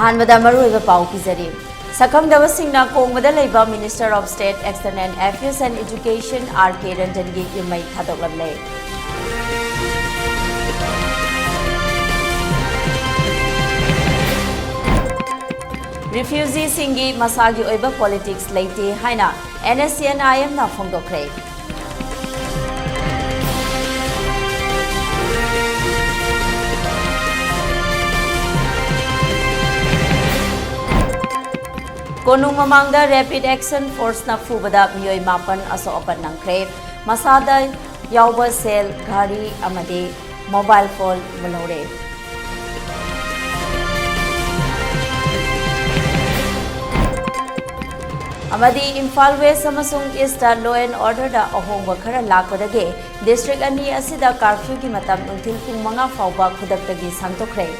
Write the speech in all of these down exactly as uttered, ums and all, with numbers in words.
ꯑꯍꯥꯟꯕꯗ ꯃꯔꯨꯑꯣꯏꯕ ꯄꯥꯎ ꯄꯤꯖꯔꯤ꯫ ꯁꯛꯈꯪꯗꯕꯁꯤꯡꯅ ꯀꯣꯡꯕꯗ ꯂꯩꯕ Minister of State External Affairs and Education R K Ranjan ꯒꯤ ꯌꯨꯝꯃꯩ ꯊꯥꯗꯣꯛꯂꯝꯂꯦ꯫ Refugee ꯁꯤꯡꯒꯤ ꯃꯁꯥꯒꯤ ꯑꯣꯏꯕ politics ꯂꯩꯇꯦ ꯍꯥꯏꯅ N S C N I M ꯅ ꯐꯣꯡꯗꯣꯛꯈ꯭ꯔꯦ꯫ ꯀꯣꯅꯨꯡ ꯃꯃꯥꯡꯗ Rapid Action Force ꯅ ꯐꯨꯕꯗ ꯃꯤꯑꯣꯏ ꯃꯥꯄꯟ ꯑꯁꯣꯛ ꯑꯄꯟ ꯅꯪꯈ꯭ꯔꯦ꯫ ꯃꯁꯥꯗ ꯌꯥꯎꯕ ꯁꯦꯜ, ꯘꯥꯔꯤ ꯑꯃꯗꯤ mobile phone ꯃꯨꯜꯍꯧꯔꯦ꯫ ꯑꯃꯗꯤ ꯏꯝꯐꯥꯜ West ꯑꯃꯁꯨꯡ East ꯇ law and order ꯗ ꯑꯍꯣꯡꯕ ꯈꯔ ꯂꯥꯛꯄꯗꯒꯤ district ꯑꯅꯤ ꯑꯁꯤꯗ curfew ꯒꯤ ꯃꯇꯝ ꯅꯨꯡꯊꯤꯜ ꯄꯨꯡ ꯃꯉꯥ ꯐꯥꯎꯕ ꯈꯨꯗꯛꯇꯒꯤ ꯁꯥꯡꯗꯣꯛꯈ꯭ꯔꯦ꯫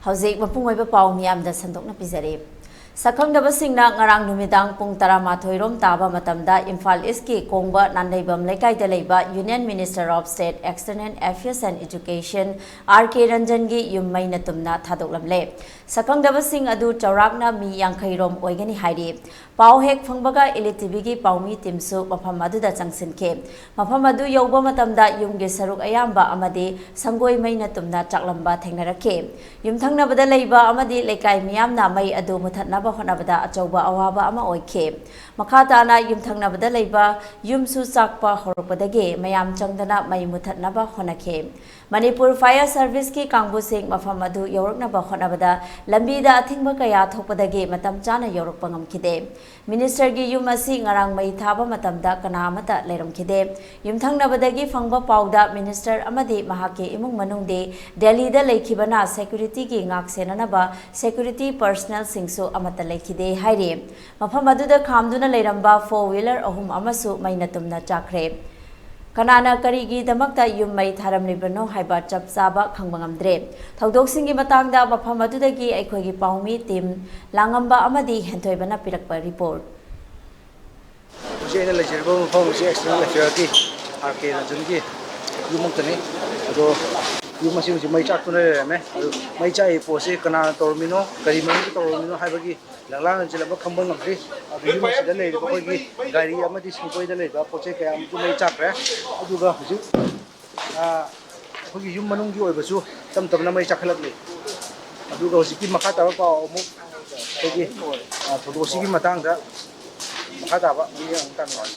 ꯍꯧꯖꯤꯛ ꯃꯄꯨꯡ ꯑꯣꯏꯕ ꯄꯥꯎ ꯃꯤꯌꯥꯝꯗ ꯁꯟꯗꯣꯛꯅ ꯄꯤꯖꯔꯤ꯫ ꯁꯛꯈꯪꯗꯕꯁꯤꯡꯅ ꯉꯔꯥꯡ ꯅꯨꯃꯤꯗꯥꯡ ꯄꯨꯡ ꯇꯔꯥꯃꯥꯊꯣꯏ ꯔꯣꯝ ꯇꯥꯕ ꯃꯇꯝꯗ ꯏꯝꯐꯥꯜ East ꯀꯤ ꯀꯣꯡꯕ ꯅꯥꯟꯂꯩꯕꯝ ꯂꯩꯀꯥꯏꯗ ꯂꯩꯕ Union Minister of State External Affairs and Education R K Ranjan ꯒꯤ ꯌꯨꯝ ꯃꯩꯅ ꯇꯨꯝꯅ ꯊꯥꯗꯣꯛꯂꯝꯂꯦ꯫ ꯁꯛꯈꯪꯗꯕꯁꯤꯡ ꯑꯗꯨ ꯆꯥꯎꯔꯥꯛꯅ ꯃꯤ ꯌꯥꯡꯈꯩ ꯔꯣꯝ ꯑꯣꯏꯒꯅꯤ ꯍꯥꯏꯔꯤ꯫ ꯄꯥꯎ ꯍꯦꯛ ꯐꯪꯕꯒ Elite T V ꯒꯤ ꯄꯥꯎꯃꯤ team ꯁꯨ ꯃꯐꯝ ꯑꯗꯨꯗ ꯆꯪꯁꯤꯟꯈꯤ꯫ ꯃꯐꯝ ꯑꯗꯨ ꯌꯧꯕ ꯃꯇꯝꯗ ꯌꯨꯝꯒꯤ ꯁꯔꯨꯛ ꯑꯌꯥꯝꯕ ꯑꯃꯗꯤ ꯁꯪꯒꯣꯏ ꯃꯩꯅ ꯇꯨꯝꯅ ꯆꯥꯛꯂꯝꯕ ꯊꯦꯡꯅꯔꯛꯈꯤ꯫ ꯌꯨꯝꯊꯪꯅꯕꯗ ꯂꯩꯕ ꯑꯃꯗꯤ ꯂꯩꯀꯥꯏ ꯃꯤꯌꯥꯝꯅ ꯃꯩ ꯑꯗꯨ ꯃꯨꯊꯠꯅꯕ ꯍꯣꯠꯅꯕꯗ ꯑꯆꯧꯕ ꯑꯋꯥꯕ ꯑꯃ ꯑꯣꯏꯈꯤ꯫ ꯃꯈꯥ ꯇꯥꯅ ꯌꯨꯝꯊꯪꯅꯕꯗ ꯂꯩꯕ ꯌꯨꯝꯁꯨ ꯆꯥꯛꯄ ꯍꯧꯔꯛꯄꯗꯒꯤ ꯃꯌꯥꯝ ꯆꯪꯗꯅ ꯃꯩ ꯃꯨꯊꯠꯅꯕ ꯍꯣꯠꯅꯈꯤ꯫ ꯃꯅꯤꯄꯨꯔ Fire Service ꯀꯤ ꯀꯥꯡꯕꯨꯁꯤꯡ ꯃꯐꯝ ꯑꯗꯨ ꯌꯧꯔꯛꯅꯕ ꯍꯣꯠꯅꯕꯗ ꯂꯝꯕꯤꯗ ꯑꯊꯤꯡꯕ ꯀꯌꯥ ꯊꯣꯛꯄꯗꯒꯤ ꯃꯇꯝ ꯆꯥꯅ ꯌꯧꯔꯛꯄ ꯉꯝꯈꯤꯗꯦ꯫ Minister ꯒꯤ ꯌꯨꯝ ꯑꯁꯤ ꯉꯔꯥꯡ ꯃꯩ ꯊꯥꯕ ꯃꯇꯝꯗ ꯀꯅꯥ ꯑꯃꯠꯇ ꯂꯩꯔꯝꯈꯤꯗꯦ꯫ ꯌꯨꯝꯊꯪꯅꯕꯗꯒꯤ ꯐꯪꯕ ꯄꯥꯎꯗ Minister ꯑꯃꯗꯤ ꯃꯍꯥꯛꯀꯤ ꯏꯃꯨꯡ ꯃꯅꯨꯡꯗꯤ ꯗꯦꯜꯂꯤꯗ ꯂꯩꯈꯤꯕꯅ security ꯒꯤ ꯉꯥꯛ ꯁꯦꯟꯅꯅꯕ security personnel ꯁꯤꯡꯁꯨ ꯑꯃꯠꯇ ꯂꯩꯈꯤꯗꯦ ꯍꯥꯏꯔꯤ꯫ ꯃꯐꯝ ꯑꯗꯨꯗ ꯈꯥꯝꯗꯨꯅ ꯂꯩꯔꯝꯕ four wheeler ꯑꯍꯨꯝ ꯑꯃꯁꯨ ꯃꯩꯅ ꯇꯨꯝꯅ ꯆꯥꯛꯈ꯭ꯔꯦ꯫ ꯀꯅꯥꯅ ꯀꯔꯤꯒꯤꯗꯃꯛꯇ ꯌꯨꯝ ꯃꯩ ꯊꯥꯔꯝꯂꯤꯕꯅꯣ ꯍꯥꯏꯕ ꯆꯞ ꯆꯥꯕ ꯈꯪꯕ ꯉꯝꯗ꯭ꯔꯦ꯫ ꯊꯧꯗꯣꯛꯁꯤꯡꯒꯤ ꯃꯇꯥꯡꯗ ꯃꯐꯝ ꯑꯗꯨꯗꯒꯤ ꯑꯩꯈꯣꯏꯒꯤ ꯄꯥꯎꯃꯤ ꯇꯤꯝ ꯂꯥꯡꯉꯝꯕ ꯑꯃꯗꯤ ꯍꯦꯟꯊꯣꯏꯕꯅ ꯄꯤꯔꯛꯄ ꯔꯤꯄꯣꯔꯠ꯫ ꯍꯧꯖꯤꯛ ꯑꯩꯅ ꯂꯩꯖꯔꯤꯕ ꯃꯐꯝ ꯑꯁꯤ ꯑꯦꯛꯁꯇꯔꯅꯦꯜ ꯑꯦꯐꯤꯌꯔꯒꯤ ꯑꯥꯔ ꯀꯦ ꯔꯟꯖꯟꯒꯤ ꯌꯨꯝꯃꯛꯇꯅꯤ꯫ ꯑꯗꯣ ꯌꯨꯝ ꯑꯁꯤ ꯍꯧꯖꯤꯛ ꯃꯩ ꯆꯥꯛꯇꯨꯅ ꯂꯩꯔꯝꯃꯦ꯫ ꯑꯗꯨ ꯃꯩ ꯆꯥꯛꯏ ꯄꯣꯠꯁꯤ ꯀꯅꯥꯅ ꯇꯧꯔꯝꯃꯤꯅꯣ, ꯀꯔꯤ ꯃꯔꯝꯒꯤ ꯇꯧꯔꯝꯃꯤꯅꯣ ꯍꯥꯏꯕꯒꯤ ꯂꯪꯂꯥ ꯂꯪꯁꯤꯜꯂꯕ ꯈꯪꯕ ꯉꯝꯗ꯭ꯔꯤ꯫ ꯑꯗꯨ ꯌꯨꯝ ꯑꯁꯤꯗ ꯂꯩꯔꯤꯕ ꯑꯩꯈꯣꯏꯒꯤ ꯒꯥꯔꯤ ꯑꯃꯗꯤ ꯁꯪꯒꯣꯏꯗ ꯂꯩꯕ ꯄꯣꯠ ꯆꯩ ꯀꯌꯥ ꯑꯃꯁꯨ ꯃꯩ ꯆꯥꯛꯈ꯭ꯔꯦ꯫ ꯑꯗꯨꯒ ꯍꯧꯖꯤꯛ ꯑꯩꯈꯣꯏꯒꯤ ꯌꯨꯝ ꯃꯅꯨꯡꯒꯤ ꯑꯣꯏꯕꯁꯨ ꯇꯞ ꯇꯞꯅ ꯃꯩ ꯆꯥꯛꯈꯠꯂꯛꯂꯤ꯫ ꯑꯗꯨꯒ ꯍꯧꯖꯤꯛꯀꯤ ꯃꯈꯥ ꯇꯥꯕ ꯄꯥꯎ ꯑꯃꯨꯛ ꯑꯩꯈꯣꯏꯒꯤ ꯊꯧꯗꯣꯛ ꯑꯁꯤꯒꯤ ꯃꯇꯥꯡꯗ ꯃꯈꯥ ꯇꯥꯕ ꯑꯃꯨꯛ ꯌꯦꯡꯕ ꯇꯥꯟꯅꯔꯁꯤ꯫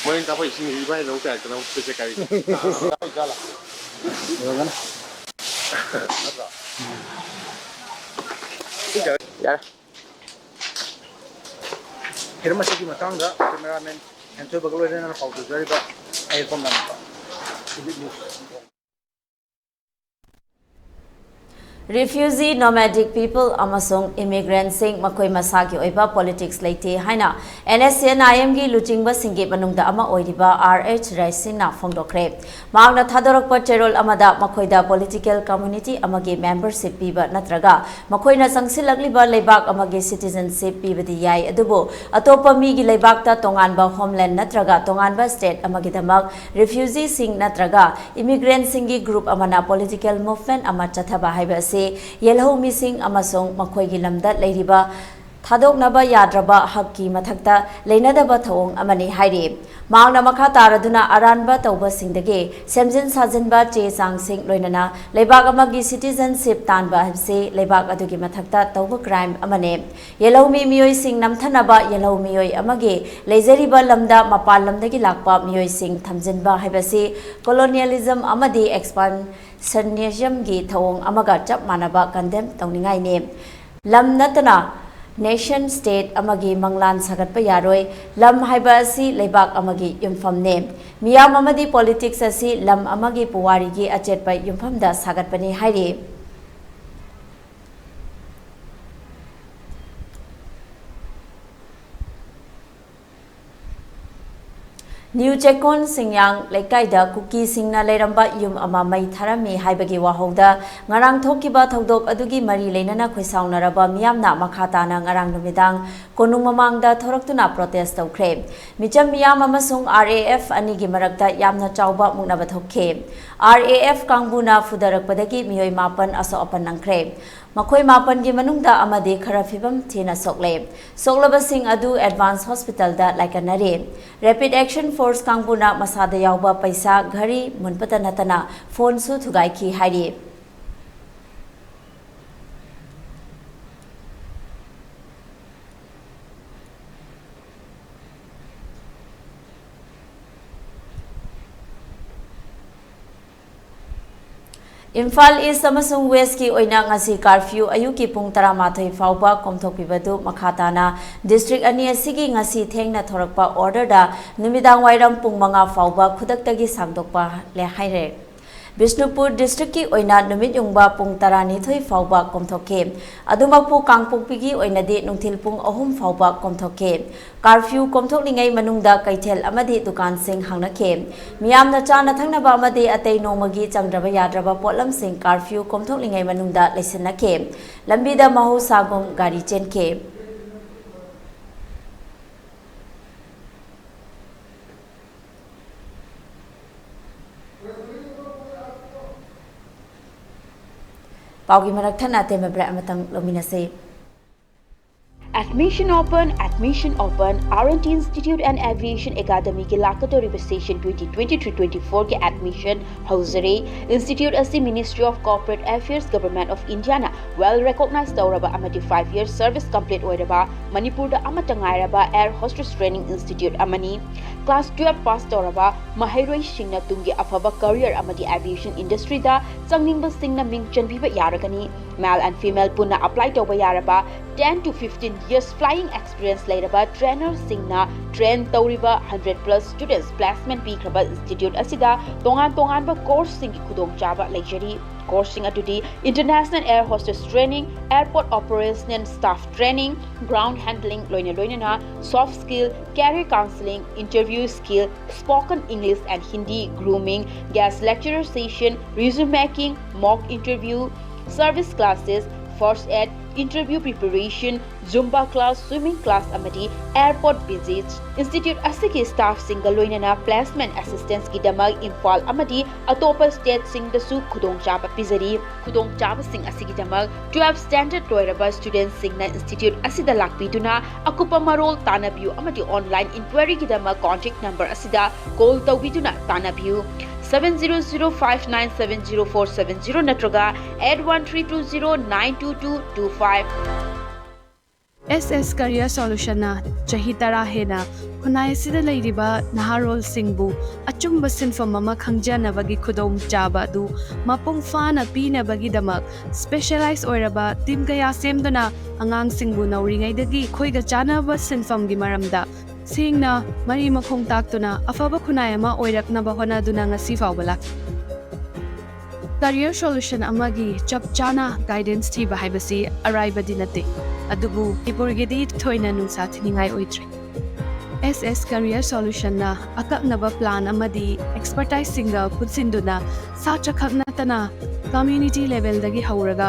ꯃꯣꯏꯅ ꯇꯥꯛꯄ ꯏꯁꯤꯡ ꯏꯕꯥꯏꯗ ꯑꯃꯨꯛ ꯀꯌꯥ ꯀꯩꯅꯣ ꯄꯦꯁꯦ ꯀꯥꯏ꯫ ꯅꯠꯇ꯭ꯔꯣ? ꯌꯥꯔꯦ꯫ ꯍꯤꯔꯝ ꯑꯁꯤꯒꯤ ꯃꯇꯥꯡꯗ ꯀꯦꯃꯦꯔꯥꯃꯦꯟ ꯍꯦꯟꯊꯣꯏꯕꯒ ꯂꯣꯏꯅꯅ ꯄꯥꯎ ꯄꯤꯖꯔꯤꯕ ꯑꯩ ꯀꯣꯝꯂꯥꯃꯤꯀꯣ꯫ Refugee, nomadic people ꯑꯃꯁꯨꯡ immigrantꯁꯤꯡ ꯃꯈꯣꯏ ꯃꯁꯥꯒꯤ ꯑꯣꯏꯕ politics ꯂꯩꯇꯦ ꯍꯥꯏꯅ N S C N I Mꯒꯤ ꯂꯨꯆꯤꯡꯕꯁꯤꯡꯒꯤ ꯃꯅꯨꯡꯗ ꯑꯃ ꯑꯣꯏꯔꯤꯕ R H ꯔꯥꯏꯁꯤꯟꯅ ꯐꯣꯡꯗꯣꯛꯈ꯭ꯔꯦ꯫ ꯃꯍꯥꯛꯅ ꯊꯥꯗꯣꯔꯛꯄ ꯆꯦꯔꯣꯜ ꯑꯃꯗ ꯃꯈꯣꯏꯗ political community ꯑꯃꯒꯤ membership ꯄꯤꯕ ꯅꯠꯇ꯭ꯔꯒ ꯃꯈꯣꯏꯅ ꯆꯪꯁꯤꯜꯂꯛꯂꯤꯕ ꯂꯩꯕꯥꯛ ꯑꯃꯒꯤ citizenship ꯄꯤꯕꯗꯤ ꯌꯥꯏ, ꯑꯗꯨꯕꯨ ꯑꯇꯣꯞꯄ ꯃꯤꯒꯤ ꯂꯩꯕꯥꯛꯇ ꯇꯣꯉꯥꯟꯕ homeland ꯅꯠꯇ꯭ꯔꯒ ꯇꯣꯉꯥꯟꯕ state ꯑꯃꯒꯤꯗꯃꯛ refugeeꯁꯤꯡ ꯅꯠꯇ꯭ꯔꯒ immigrantꯁꯤꯡꯒꯤ group ꯑꯃꯅ political movement ꯑꯃ ꯆꯠꯊꯕ ꯍꯥꯏꯕ ꯑꯁꯤ ꯌꯦꯜꯍꯧꯃꯤꯁꯤꯡ ꯑꯃꯁꯨꯡ ꯃꯈꯣꯏꯒꯤ ꯂꯝꯗ ꯂꯩꯔꯤꯕ ꯊꯥꯗꯣꯛꯅꯕ ꯌꯥꯗ꯭ꯔꯕ ꯍꯛꯀꯤ ꯃꯊꯛꯇ ꯂꯩꯅꯗꯕ ꯊꯧꯑꯣꯡ ꯑꯃꯅꯤ ꯍꯥꯏꯔꯤ꯫ ꯃꯍꯥꯛꯅ ꯃꯈꯥ ꯇꯥꯔꯗꯨꯅ ꯑꯔꯥꯟꯕ ꯇꯧꯕꯁꯤꯡꯗꯒꯤ ꯁꯦꯝꯖꯤꯟ ꯁꯥꯖꯤꯟꯕ ꯆꯦ ꯆꯥꯡꯁꯤꯡ, ꯂꯣꯏꯅꯅ ꯂꯩꯕꯥꯛ ꯑꯃꯒꯤ citizenship ꯇꯥꯟꯕ ꯍꯥꯏꯕꯁꯤ ꯂꯩꯕꯥꯛ ꯑꯗꯨꯒꯤ ꯃꯊꯛꯇ ꯇꯧꯕ crime ꯑꯃꯅꯤ꯫ ꯌꯦꯜꯍꯧꯃꯤ ꯃꯤꯑꯣꯏꯁꯤꯡ ꯅꯝꯊꯅꯕ ꯌꯦꯜꯍꯧ ꯃꯤꯑꯣꯏ ꯑꯃꯒꯤ ꯂꯩꯖꯔꯤꯕ ꯂꯝꯗ ꯃꯄꯥꯟ ꯂꯝꯗꯒꯤ ꯂꯥꯛꯄ ꯃꯤꯑꯣꯏꯁꯤꯡ ꯊꯝꯖꯤꯟꯕ ꯍꯥꯏꯕꯁꯤ colonialism ꯑꯃꯗꯤ expansionismꯒꯤ ꯊꯧꯑꯣꯡ ꯑꯃꯒ ꯆꯞ ꯃꯥꯟꯅꯕ condemn ꯇꯧꯅꯤꯡꯉꯥꯏꯅꯤ꯫ ꯂꯝ ꯅꯠꯇꯅ nation state ꯑꯃꯒꯤ ꯃꯪꯂꯥꯟ ꯁꯥꯒꯠꯄ ꯌꯥꯔꯣꯏ꯫ ꯂꯝ ꯍꯥꯏꯕ ꯑꯁꯤ ꯂꯩꯕꯥꯛ ꯑꯃꯒꯤ ꯌꯨꯝꯐꯝꯅꯦ꯫ ꯃꯤꯌꯥꯝ ꯑꯃꯗꯤ politics ꯑꯁꯤ ꯂꯝ ꯑꯃꯒꯤ ꯄꯨꯋꯥꯔꯤꯒꯤ ꯑꯆꯦꯠꯄ ꯌꯨꯝꯐꯝꯗ ꯁꯥꯒꯠꯄꯅꯤ ꯍꯥꯏꯔꯤ꯫ ꯅ꯭ꯌꯨ ꯆꯦꯛꯀꯣꯟ ꯁꯤꯡꯌꯥꯡ ꯂꯩꯀꯥꯏꯗ ꯀꯨꯀꯤꯁꯤꯡꯅ ꯂꯩꯔꯝꯕ ꯌꯨꯝ ꯑꯃ ꯃꯩ ꯊꯥꯔꯝꯃꯤ ꯍꯥꯏꯕꯒꯤ ꯋꯥꯍꯧꯗ ꯉꯔꯥꯡ ꯊꯣꯛꯈꯤꯕ ꯊꯧꯗꯣꯛ ꯑꯗꯨꯒꯤ ꯃꯔꯤ ꯂꯩꯅꯅ ꯈꯣꯏꯁꯥꯎꯅꯔꯕ ꯃꯤꯌꯥꯝꯅ ꯃꯈꯥ ꯇꯥꯅ ꯉꯔꯥꯡ ꯅꯨꯃꯤꯗꯥꯡ ꯀꯣꯅꯨꯡ ꯃꯃꯥꯡꯗ ꯊꯣꯔꯛꯇꯨꯅ protest ꯇꯧꯈ꯭ꯔꯦ꯫ ꯃꯤꯆꯝ ꯃꯤꯌꯥꯝ ꯑꯃꯁꯨꯡ R A F ꯑꯅꯤꯒꯤ ꯃꯔꯛꯇ ꯌꯥꯝꯅ ꯆꯥꯎꯕ ꯃꯨꯛꯅꯕ ꯊꯣꯛꯈꯤ꯫ R A F ꯀꯥꯡꯕꯨꯅ ꯐꯨꯗꯔꯛꯄꯗꯒꯤ ꯃꯤꯑꯣꯏ ꯃꯥꯄꯟ ꯑꯁꯣꯛ ꯑꯄꯟ ꯅꯪꯈ꯭ꯔꯦ꯫ ꯃꯈꯣꯏ ꯃꯥꯄꯟꯒꯤ ꯃꯅꯨꯡꯗ ꯑꯃꯗꯤ ꯈꯔ ꯐꯤꯕꯝ ꯊꯤꯅ ꯁꯣꯛꯂꯦ꯫ ꯁꯣꯛꯂꯕꯁꯤꯡ ꯑꯗꯨ advance hospitalꯗ ꯂꯥꯏꯀꯠꯅꯔꯤ꯫ Rapid Action Force ꯀꯥꯡꯕꯨꯅ ꯃꯁꯥꯗ ꯌꯥꯎꯕ ꯄꯩꯁꯥ, ꯘꯔꯤ ꯃꯨꯟꯕꯇ ꯅꯠꯇꯅ phoneꯁꯨ ꯊꯨꯒꯥꯏꯈꯤ ꯍꯥꯏꯔꯤ꯫ ꯏꯝꯐꯥꯜ ꯏꯁ ꯑꯃꯁꯨꯡ ꯋꯦꯁꯀꯤ ꯑꯣꯏꯅ ꯉꯁꯤ ꯀꯥꯔꯐ꯭ꯌꯨ ꯑꯌꯨꯛꯀꯤ ꯄꯨꯡ ꯇꯔꯥꯃꯥꯊꯣꯏ ꯐꯥꯎꯕ ꯀꯣꯝꯊꯣꯛꯄꯤꯕꯗꯨ ꯃꯈꯥ ꯇꯥꯅ ꯗꯤꯁꯇ꯭ꯔꯤꯛ ꯑꯅꯤ ꯑꯁꯤꯒꯤ ꯉꯁꯤ ꯊꯦꯡꯅ ꯊꯣꯔꯛꯄ ꯑꯣꯔꯗꯔꯗ ꯅꯨꯃꯤꯗꯥꯡ ꯋꯥꯏꯔꯝ ꯄꯨꯡ ꯃꯉꯥ ꯐꯥꯎꯕ ꯈꯨꯗꯛꯇꯒꯤ ꯁꯥꯡꯗꯣꯛꯄ ꯂꯦ-, ꯍꯥꯏꯔꯦ꯫ ꯕꯤꯁꯅꯨꯄꯨꯔ ꯗꯤꯁꯇ꯭ꯔꯤꯛꯀꯤ ꯑꯣꯏꯅ ꯅꯨꯃꯤꯠ ꯌꯨꯡꯕ ꯄꯨꯡ ꯇꯔꯥꯅꯤꯊꯣꯏ ꯐꯥꯎꯕ ꯀꯣꯝꯊꯣꯛꯈꯤ꯫ ꯑꯗꯨꯃꯛꯄꯨ ꯀꯥꯡꯄꯣꯛꯄꯤꯒꯤ ꯑꯣꯏꯅꯗꯤ ꯅꯨꯡꯊꯤꯜ ꯄꯨꯡ ꯑꯍꯨꯝ ꯐꯥꯎꯕ ꯀꯣꯝꯊꯣꯛꯈꯤ꯫ ꯀꯥꯔꯐ꯭ꯌꯨ ꯀꯣꯝꯊꯣꯛꯂꯤꯉꯩ ꯃꯅꯨꯡꯗ ꯀꯩꯊꯦꯜ ꯑꯃꯗꯤ ꯗꯨꯀꯥꯟꯁꯤꯡ ꯍꯥꯡꯅꯈꯤ꯫ ꯃꯤꯌꯥꯝꯅ ꯆꯥꯅ ꯊꯛꯅꯕ ꯑꯃꯗꯤ ꯑꯇꯩ ꯅꯣꯡꯃꯒꯤ ꯆꯪꯗ꯭ꯔꯕ ꯌꯥꯗ꯭ꯔꯕ ꯄꯣꯠꯂꯝꯁꯤꯡ ꯀꯥꯔꯐ꯭ꯌꯨ ꯀꯣꯝꯊꯣꯛꯂꯤꯉꯩ ꯃꯅꯨꯡꯗ ꯂꯩꯁꯤꯟꯅꯈꯤ꯫ ꯂꯝꯕꯤꯗ ꯃꯍꯧꯁꯥꯒꯨꯝ ꯒꯥꯔꯤ ꯆꯦꯟꯈꯤ꯫ ꯄꯥꯎꯒꯤ ꯃꯔꯛ ꯊꯠꯅ ꯑꯇꯦꯟꯕ ꯕ꯭ꯔꯦꯛ ꯑꯃꯇꯪ ꯂꯧꯃꯤꯟꯅꯁꯤ꯫ Admission open, admission open, R and T Institute and Aviation Academyꯒꯤ ꯂꯥꯛꯀꯗꯧꯔꯤꯕ session twenty twenty-three twenty-fourꯒꯤ admission ꯍꯧꯖꯔꯦ꯫ Institute ꯑꯁꯤ Ministry of Corporate Affairs, Government of Indiaꯅ well recognize ꯇꯧꯔꯕ ꯑꯃꯗꯤ five years service complete ꯑꯣꯏꯔꯕ ꯃꯅꯤꯄꯨꯔꯗ ꯑꯃꯠꯇ ꯉꯥꯏꯔꯕ air hostess training institute ꯑꯃꯅꯤ꯫ Class twelve pass ꯇꯧꯔꯕ ꯃꯍꯩꯔꯣꯏꯁꯤꯡꯅ ꯇꯨꯡꯒꯤ ꯑꯐꯕ career ꯑꯃꯗꯤ aviation industryꯗ ꯆꯪꯅꯤꯡꯕꯁꯤꯡꯅ ꯃꯤꯡ ꯆꯟꯕꯤꯕ ꯌꯥꯔꯒꯅꯤ꯫ Male and female ꯄꯨꯟꯅ apply ꯇꯧꯕ ꯌꯥꯔꯕ ten to fifteen years flying experience ꯂꯩꯔꯕ trainerꯁꯤꯡꯅ train ꯇꯧꯔꯤꯕ hundred plus students placement ꯄꯤꯈ꯭ꯔꯕ institute ꯑꯁꯤꯗ ꯇꯣꯉꯥꯟ ꯇꯣꯉꯥꯟꯕ courseꯁꯤꯡꯒꯤ ꯈꯨꯗꯣꯡꯆꯥꯕ ꯂꯩꯖꯔꯤ꯫ Courseꯁꯤꯡ ꯑꯗꯨꯗꯤ International Air Hostess Training, Airport Operational Staff Training, Ground Handling ꯂꯣꯏꯅ ꯂꯣꯏꯅꯅ soft skill, career counseling, interview skill, spoken English and Hindi, grooming, guest lecturer session, resume making, mock interview, service classes, first aid, interview preparation, Zumba class, swimming class ꯑꯃꯗꯤ airport visits꯫ Institute ꯑꯁꯤꯒꯤ staffꯁꯤꯡꯒ ꯂꯣꯏꯅꯅ placement assistanceꯀꯤꯗꯃꯛ Imphal ꯑꯃꯗꯤ ꯑꯇꯣꯞꯄ stateꯁꯤꯡꯗꯁꯨ ꯈꯨꯗꯣꯡꯆꯥꯕ ꯄꯤꯖꯔꯤ꯫ ꯈꯨꯗꯣꯡꯆꯥꯕꯁꯤꯡ ꯑꯁꯤꯒꯤꯗꯃꯛ twelve standard ꯂꯣꯏꯔꯕ studentꯁꯤꯡꯅ institute ꯑꯁꯤꯗ ꯂꯥꯛꯄꯤꯗꯨꯅ ꯑꯀꯨꯞꯄ ꯃꯔꯣꯜ ꯇꯥꯟꯅꯕꯤꯌꯨ ꯑꯃꯗꯤ online inquiryꯒꯤꯗꯃꯛ contact number ꯑꯁꯤꯗ call ꯇꯧꯕꯤꯗꯨꯅ ꯇꯥꯟꯅꯕꯤꯌꯨ꯫ Seven zero zero five nine seven zero four seven zero ꯅꯠꯇ꯭ꯔꯒ eight one three two zero nine two two two five꯫ ꯑꯦꯁ ꯑꯦꯁ Career Solutionꯅ ꯆꯍꯤ ꯇꯔꯥ ꯍꯦꯟꯅ ꯈꯨꯟꯅꯥꯏ ꯑꯁꯤꯗ ꯂꯩꯔꯤꯕ ꯅꯍꯥꯔꯣꯜꯁꯤꯡꯕꯨ ꯑꯆꯨꯝꯕ ꯁꯤꯟꯐꯝ ꯑꯃ ꯈꯪꯖꯅꯕꯒꯤ ꯈꯨꯗꯣꯡꯆꯥꯕ ꯑꯗꯨ ꯃꯄꯨꯡ ꯐꯥꯅ ꯄꯤꯅꯕꯒꯤꯗꯃꯛ specialize ꯑꯣꯏꯔꯕ team ꯀꯌꯥ ꯁꯦꯝꯗꯨꯅ ꯑꯉꯥꯡꯁꯤꯡꯕꯨ ꯅꯧꯔꯤꯉꯩꯗꯒꯤ ꯑꯩꯈꯣꯏꯒ ꯆꯥꯟꯅꯕ ꯁꯤꯟꯐꯝꯒꯤ ꯃꯔꯝꯗ ꯁꯦꯡꯅ ꯃꯔꯤ ꯃꯈꯣꯡ ꯇꯥꯛꯇꯨꯅ ꯑꯐꯕ ꯈꯨꯟꯅꯥꯏ ꯑꯃ ꯑꯣꯏꯔꯛꯅꯕ ꯍꯣꯠꯅꯗꯨꯅ ꯉꯁꯤ ꯐꯥꯎꯕ ꯂꯥꯛꯂꯤ꯫ Career Solution ꯑꯃꯒꯤ ꯆꯞ ꯆꯥꯅ guidance ꯊꯤꯕ ꯍꯥꯏꯕꯁꯤ ꯑꯔꯥꯏꯕꯗꯤ ꯅꯠꯇꯦ, ꯑꯗꯨꯕꯨ ꯃꯅꯤꯄꯨꯔꯒꯤꯗꯤ ꯊꯣꯏꯅ ꯅꯨꯡꯁꯥ ꯊꯤꯅꯤꯡꯉꯥꯏ ꯑꯣꯏꯗ꯭ꯔꯦ꯫ ꯑꯦꯁ ꯑꯦꯁ Career Solutionꯅ ꯑꯀꯛꯅꯕ plan ꯑꯃꯗꯤ expertiseꯁꯤꯡꯒ ꯄꯨꯟꯁꯤꯟꯗꯨꯅ ꯁꯥꯇ꯭ꯔ ꯈꯛ ꯅꯠꯇꯅ community levelꯗꯒꯤ ꯍꯧꯔꯒ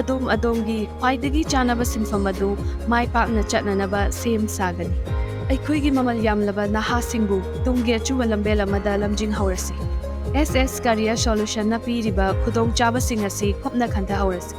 ꯑꯗꯣꯝ ꯑꯗꯣꯝꯒꯤ ꯈ꯭ꯋꯥꯏꯗꯒꯤ ꯆꯥꯅꯕ ꯁꯤꯟꯐꯝ ꯑꯗꯨ ꯃꯥꯏ ꯄꯥꯛꯅ ꯆꯠꯅꯅꯕ ꯁꯦꯝ ꯁꯥꯒꯅꯤ꯫ ꯑꯩꯈꯣꯏꯒꯤ ꯃꯃꯜ ꯌꯥꯝꯂꯕ ꯅꯍꯥꯁꯤꯡꯕꯨ ꯇꯨꯡꯒꯤ ꯑꯆꯨꯝꯕ ꯂꯝꯕꯦꯜ ꯑꯃꯗ ꯂꯝꯖꯤꯡꯍꯧꯔꯁꯤ꯫ ꯑꯦꯁ ꯑꯦꯁ Career Solutionꯅ ꯄꯤꯔꯤꯕ ꯈꯨꯗꯣꯡꯆꯥꯕꯁꯤꯡ ꯑꯁꯤ ꯀꯨꯞꯅ ꯈꯟꯊꯍꯧꯔꯁꯤ꯫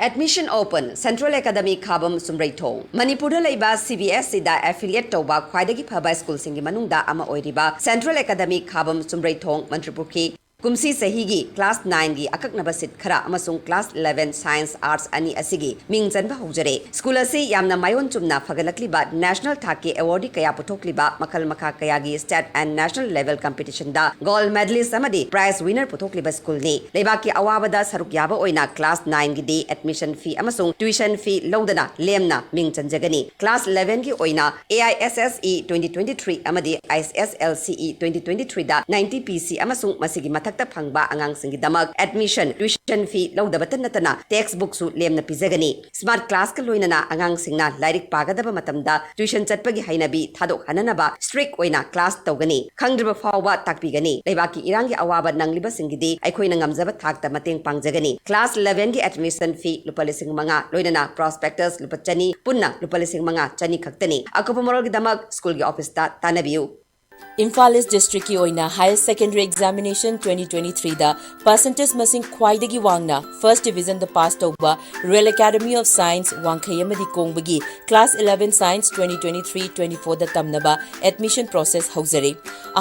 Admission open, Central Academy ꯈꯥꯕꯝ ꯆꯨꯝꯔꯩꯊꯣꯡ꯫ ꯃꯅꯤꯄꯨꯔꯗ ꯂꯩꯕ ꯁꯤ ꯕꯤ ꯑꯦꯁ ꯏꯗ affiliate ꯇꯧꯕ ꯈ꯭ꯋꯥꯏꯗꯒꯤ ꯐꯕ ꯁ꯭ꯀꯨꯜꯁꯤꯡꯒꯤ ꯃꯅꯨꯡꯗ ꯑꯃ ꯑꯣꯏꯔꯤꯕ Central Academy ꯈꯥꯕꯝ ꯆꯨꯝꯔꯩꯊꯣꯡ, ꯃꯟꯇ꯭ꯔꯤꯄꯨꯈ꯭ꯔꯤ, ꯀꯨꯝꯁꯤ ꯆꯍꯤꯒꯤ class nineꯒꯤ ꯑꯀꯛꯅꯕ seat ꯈꯔ ꯑꯃꯁꯨꯡ class eleven Science Arts ꯑꯅꯤ ꯑꯁꯤꯒꯤ ꯃꯤꯡ ꯆꯟꯕ ꯍꯧꯖꯔꯦ꯫ ꯁ꯭ꯀꯨꯜ ꯑꯁꯤ ꯌꯥꯝꯅ ꯃꯥꯏꯑꯣꯟ ꯆꯨꯝꯅ ꯐꯒꯠꯂꯛꯂꯤꯕ, national ꯊꯥꯛꯀꯤ awardꯗꯤ ꯀꯌꯥ ꯄꯨꯊꯣꯛꯂꯤꯕ, ꯃꯈꯜ ꯃꯈꯥ ꯀꯌꯥꯒꯤ state and national level competitionꯗ gold medalist ꯑꯃꯗꯤ prize winner ꯄꯨꯊꯣꯛꯂꯤꯕ ꯁ꯭ꯀꯨꯜꯅꯤ꯫ ꯂꯩꯕꯥꯛꯀꯤ ꯑꯋꯥꯕꯗ ꯁꯔꯨꯛ ꯌꯥꯕ ꯑꯣꯏꯅ class nineꯒꯤꯗꯤ admission fee ꯑꯃꯁꯨꯡ tuition fee ꯂꯧꯗꯅ ꯂꯦꯝꯅ ꯃꯤꯡ ꯆꯟꯖꯒꯅꯤ꯫ Class elevenꯒꯤ ꯑꯣꯏꯅ A I S S E twenty twenty-three ꯑꯃꯗꯤ I S S L C E twenty twenty-threeꯗ ninety P C ꯑꯃꯁꯨꯡ ꯃꯁꯤꯒꯤ ꯃꯊꯛꯇ ꯐꯪꯕ ꯑꯉꯥꯡꯁꯤꯡꯒꯤꯗꯃꯛ admission, tuition fee ꯂꯧꯗꯕꯇ ꯅꯠꯇꯅ textbookꯁꯨ ꯂꯦꯝꯅ ꯄꯤꯖꯒꯅꯤ꯫ Smart classꯀ ꯂꯣꯏꯅꯅ ꯑꯉꯥꯡꯁꯤꯡꯅ ꯂꯥꯏꯔꯤꯛ ꯄꯥꯒꯗꯕ ꯃꯇꯝꯗ tuition ꯆꯠꯄꯒꯤ ꯍꯩꯅꯕꯤ ꯊꯥꯗꯣꯛꯍꯟꯅꯅꯕ strict ꯑꯣꯏꯅ class ꯇꯧꯒꯅꯤ꯫ ꯈꯪꯗ꯭ꯔꯤꯕ ꯐꯥꯎꯕ ꯇꯥꯛꯄꯤꯒꯅꯤ꯫ ꯂꯩꯕꯥꯛꯀꯤ ꯏꯔꯥꯡꯒꯤ ꯑꯋꯥꯕ ꯅꯪꯂꯤꯕꯁꯤꯡꯒꯤꯗꯤ ꯑꯩꯈꯣꯏꯅ ꯉꯝꯖꯕ ꯊꯥꯛꯇ ꯃꯇꯦꯡ ꯄꯥꯡꯖꯒꯅꯤ꯫ Class elevenꯒꯤ admission fee ꯂꯨꯄꯥ ꯂꯤꯁꯤꯡ ꯃꯉꯥ, ꯂꯣꯏꯅꯅ prospectus ꯂꯨꯄꯥ ꯆꯅꯤ, ꯄꯨꯟꯅ ꯂꯨꯄꯥ ꯂꯤꯁꯤꯡ ꯃꯉꯥ ꯆꯅꯤ ꯈꯛꯇꯅꯤ꯫ ꯑꯀꯨꯞꯄ ꯃꯔꯣꯜꯒꯤꯗꯃꯛ ꯁ꯭ꯀꯨꯜꯒꯤ ꯑꯣꯐꯤꯁꯇ ꯇꯥꯟꯅꯕꯤꯌꯨ꯫ ꯏꯝꯐꯥꯜ ꯏꯁ ꯗꯤꯁꯇ꯭ꯔꯤꯛꯀꯤ ꯑꯣꯏꯅ Higher Secondary Examination twenty twenty-threeꯗ percentage ꯃꯁꯤꯡ ꯈ꯭ꯋꯥꯏꯗꯒꯤ ꯋꯥꯡꯅ first divisionꯗ pass ꯇꯧꯕ Royal Academy of Science ꯋꯥꯡꯈꯩ ꯑꯃꯗꯤ ꯀꯣꯡꯕꯒꯤ Class eleven Science twenty twenty-three twenty-fourꯗ ꯇꯝꯅꯕ admission process ꯍꯧꯖꯔꯦ꯫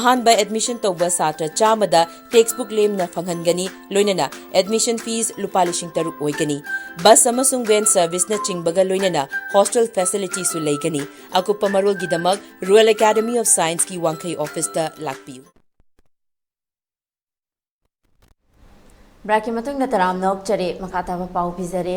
ꯑꯍꯥꯟꯕ admission ꯇꯧꯕ ꯁꯥꯇ꯭ꯔ ꯆꯥꯝꯃꯗ textbook ꯂꯦꯝꯅ ꯐꯪꯍꯟꯒꯅꯤ, ꯂꯣꯏꯅꯅ admission fees ꯂꯨꯄꯥ ꯂꯤꯁꯤꯡ ꯇꯔꯨꯛ ꯑꯣꯏꯒꯅꯤ꯫ Bus ꯑꯃꯁꯨꯡ van serviceꯅꯆꯤꯡꯕꯒ ꯂꯣꯏꯅꯅ hostel facilityꯁꯨ ꯂꯩꯒꯅꯤ꯫ ꯑꯀꯨꯞꯄ ꯃꯔꯣꯜꯒꯤꯗꯃꯛ Royal Academy of Scienceꯀꯤ ꯋꯥꯡꯈꯩ officeꯇ ꯂꯥꯛꯄꯤꯌꯨ꯫ Breakꯀꯤ ꯃꯇꯨꯡꯗ ꯇꯔꯥꯝꯅ ꯑꯣꯛꯆꯔꯤ꯫ ꯃꯈꯥ ꯇꯥꯕ ꯄꯥꯎ ꯄꯤꯖꯔꯤ꯫